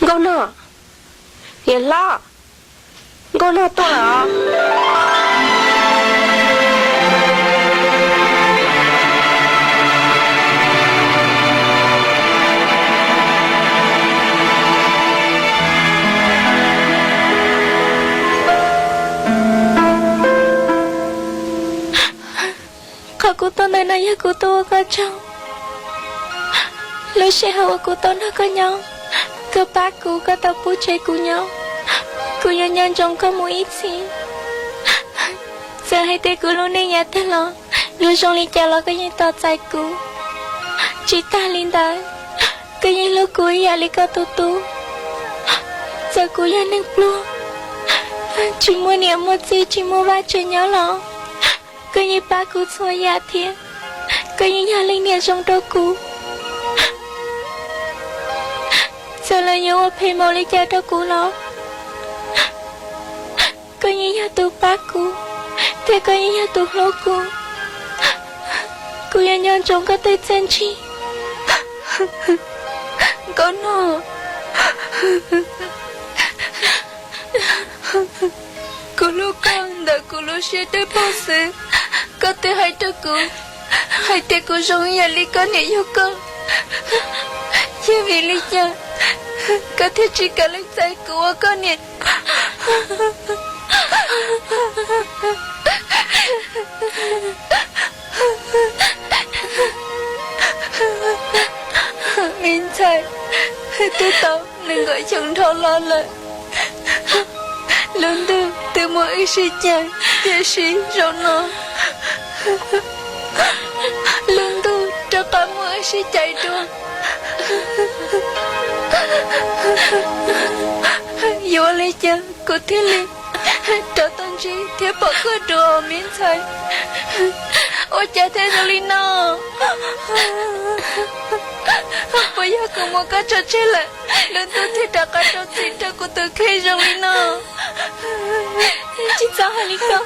Nkauj Nog, niam hlob, Nkauj Nog tuaj lawm os. Qhov kuv tuaj ntawm no yog kuv tuaj ua koj tsaug. Lub sij hawm uas kuv tau nrog koj nyob, koj pab kuv, koj tau pub tseg kuv nyob, kuv yuav nco ntsoov koj mus ib txhis. Txawm hais tias kuv lub neej yav tag los yuav zoo li cas los koj yeej tos txais kuv. Tsis tag li ntawd, koj yeej hlub kuv ib yam li koj tus tub. Txawm kuv yog neeg pluag, tsis muaj niam muaj txiv, tsis muaj vaj tsev nyob los koj yeej pab kuv txhua yam thiab koj yeej yog leej niam zoo rau kuv. Txawm lawv yuav ua phem npaum li cas rau kuv los koj yeej yog tus pab kuv, thiab koj yeej yog tus hlub kuv. Kuv yuav nco ntsoov koj tej txiaj ntsig. Nkauj Nog, kuv hlub koj ntawm kuv lub siab dawb paug xwb. Koj twb hais rau kuv hais tias kuv zoo ib yam li koj niam yug koj. Yog vim li cas koj thiaj tsis kam lees txais kuv ua koj niam? Me ntxhais, twb tau nees nkaum xyoo dhau los lawm. Lub ntuj twb muaj wb sib cav, tiam sis zaum no lub ntuj rov qab muab wb sib cais dua. Yuav ua li cas kuv thiaj li rov tau ntsib thiab pom koj dua, me ntxhais? Ua cas thiaj zoo li no? Puas yog kuv muab koj tso tseg lawm, lub ntuj thiaj rov qab rau txim rau kuv tus kheej zoo li no? Tsis txhob hais li ko,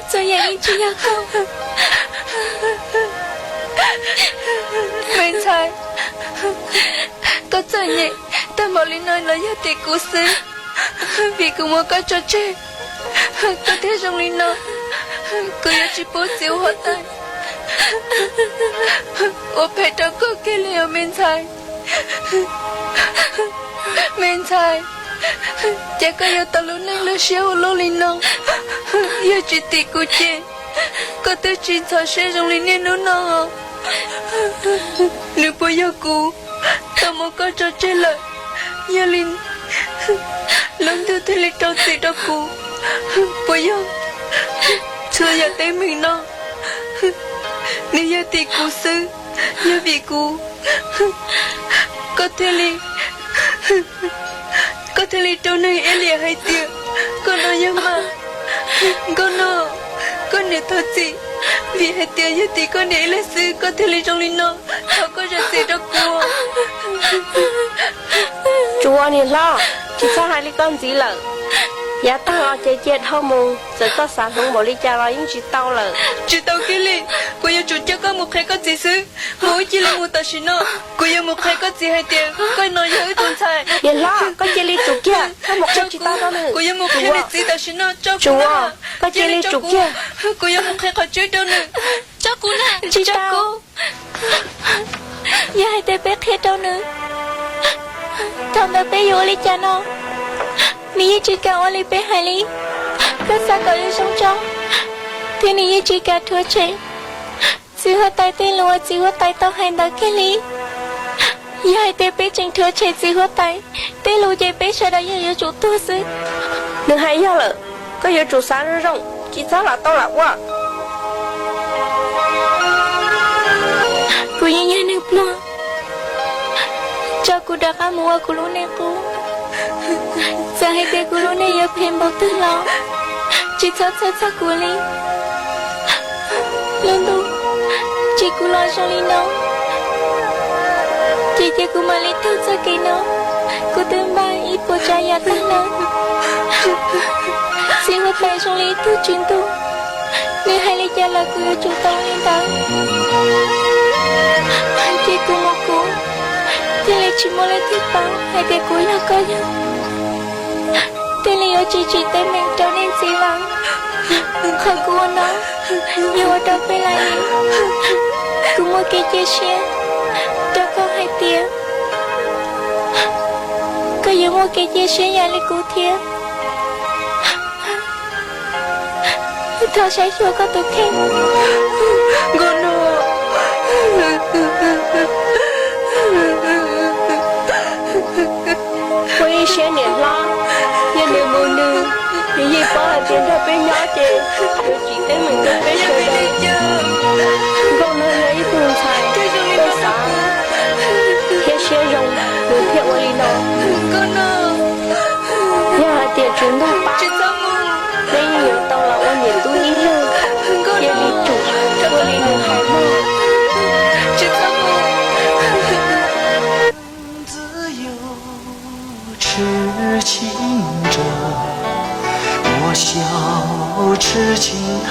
txhua yam yeej tsis yog koj. Me ntxhais, koj txom nyem tag npaum li no los yog tim kuv xwb. Vim kuv muab koj tso tseg, koj thiaj zoo li no. Kuv yuav tsis pub txiv huab tais ua phem rau koj kiag li os, me ntxhais. Me ntxhais, ces koj yuav tau lub neej lub siab ua luaj li no. Yog tsis tim kuv ces koj twb tsis ntxhov siab zoo li niaj hnub no. Nws puas yog kuv tau muab koj tso tseg lawm, yog li lub ntuj thiaj li rau txim rau kuv? Puas yog txhua yam teeb meem no nws yog tim kuv xwb? Yog vim kuv koj thiaj li, koj thiaj li raug neeg iab liam hais tias koj no yog mas. Nkauj Nog, koj niam thov txim, vim hais tias yog tim koj niam ib leeg xwb koj thiaj li zoo li no. Thov koj zam txim rau kuv. Tsuas niam hlob, tsis txhob hais li koj ntxiv lawm. Yav tag los ces cia dhau mus, txawm koj xav hloov npaum li cas los yeej tsis tau lawm. Tsis tau kiag li, kuv yuav tsum coj koj mus qhia koj txiv xwb. Mus wb cia li mus tam sim no, kuv yuav mus qhia koj txiv hais tias koj no yog wb tus ntxhais. Niam hlob, koj cia li tsum kiag, koj mus qhia tsis tau rau nws. Kuv yuav mus qhia niam txiv tam sim no, tso kuv na. Koj cia li tsum kiag. Kuv yuav mus qhia qhov tseeb rau nws. Tso kuv na. Tsis tau. Yog hais tias peb qhia rau nws, thaum ntawd peb yuav ua li cas no? Nws yeej tsis kam ua li peb hais li. Koj xav kom yuav zoo tso, thiab nws yeej tsis kam rhuav tshem txiv huab tais tej lus uas txiv huab tais tau hais ntawd kiag li. Yog hais tias peb tseem rhuav tshem txiv huab tais tej lus ces peb sawv daws yeej yuav tsum tuag xwb. Nws hais yog lawm, koj yuav tsum xav zoo zoo, tsis txhob lam tau lam ua. Kuv yeej yog neeg pluag, tso kuv rov qab mus ua kuv lub neej qub. Txawm hais tias kuv lub neej yuav phem npaum twg los tsis txhob txhawj txog kuv li. Lub ntuj, tsis kuv los zoo li no, ces cia kuv mam li taug txoj kev no. Kuv twb npaj ib puas tsav yam tag lawm. Txiv huab tais zoo li ib tug tswv ntuj, nws hais li cas los kuv yuav tsum tau li ntawd. Cia kuv mus kuv, thiaj li tsis muaj leej twg paub hais tias kuv yog koj yawg, thiaj li yuav tsis tsim teeb meem rau nej ntxiv lawm. Qhov kuv ua no yog ua rau peb lawv li. Kuv muaj kev cia siab rau koj hais tias koj yuav muaj kev cia siab yam li kuv thiab. Thov saib xyuas koj tus kheej. Nkauj Nuj, ua ib siab niam hlob, yog nws mus nws, nws yeej paub hais tias nrog peb nyob ces yuav tsim teeb meem rau peb sawv daws. Nkauj Nuj yog ib tug ntxhais txawj xav thiab siab zoo, nws thiaj ua li no. Yog hais tias tswv ntuj pab, peb yeej yuav tau los ua niam tub ib zaug, cia li tsum ua li nws hais mog. 自由痴情者，莫笑痴情太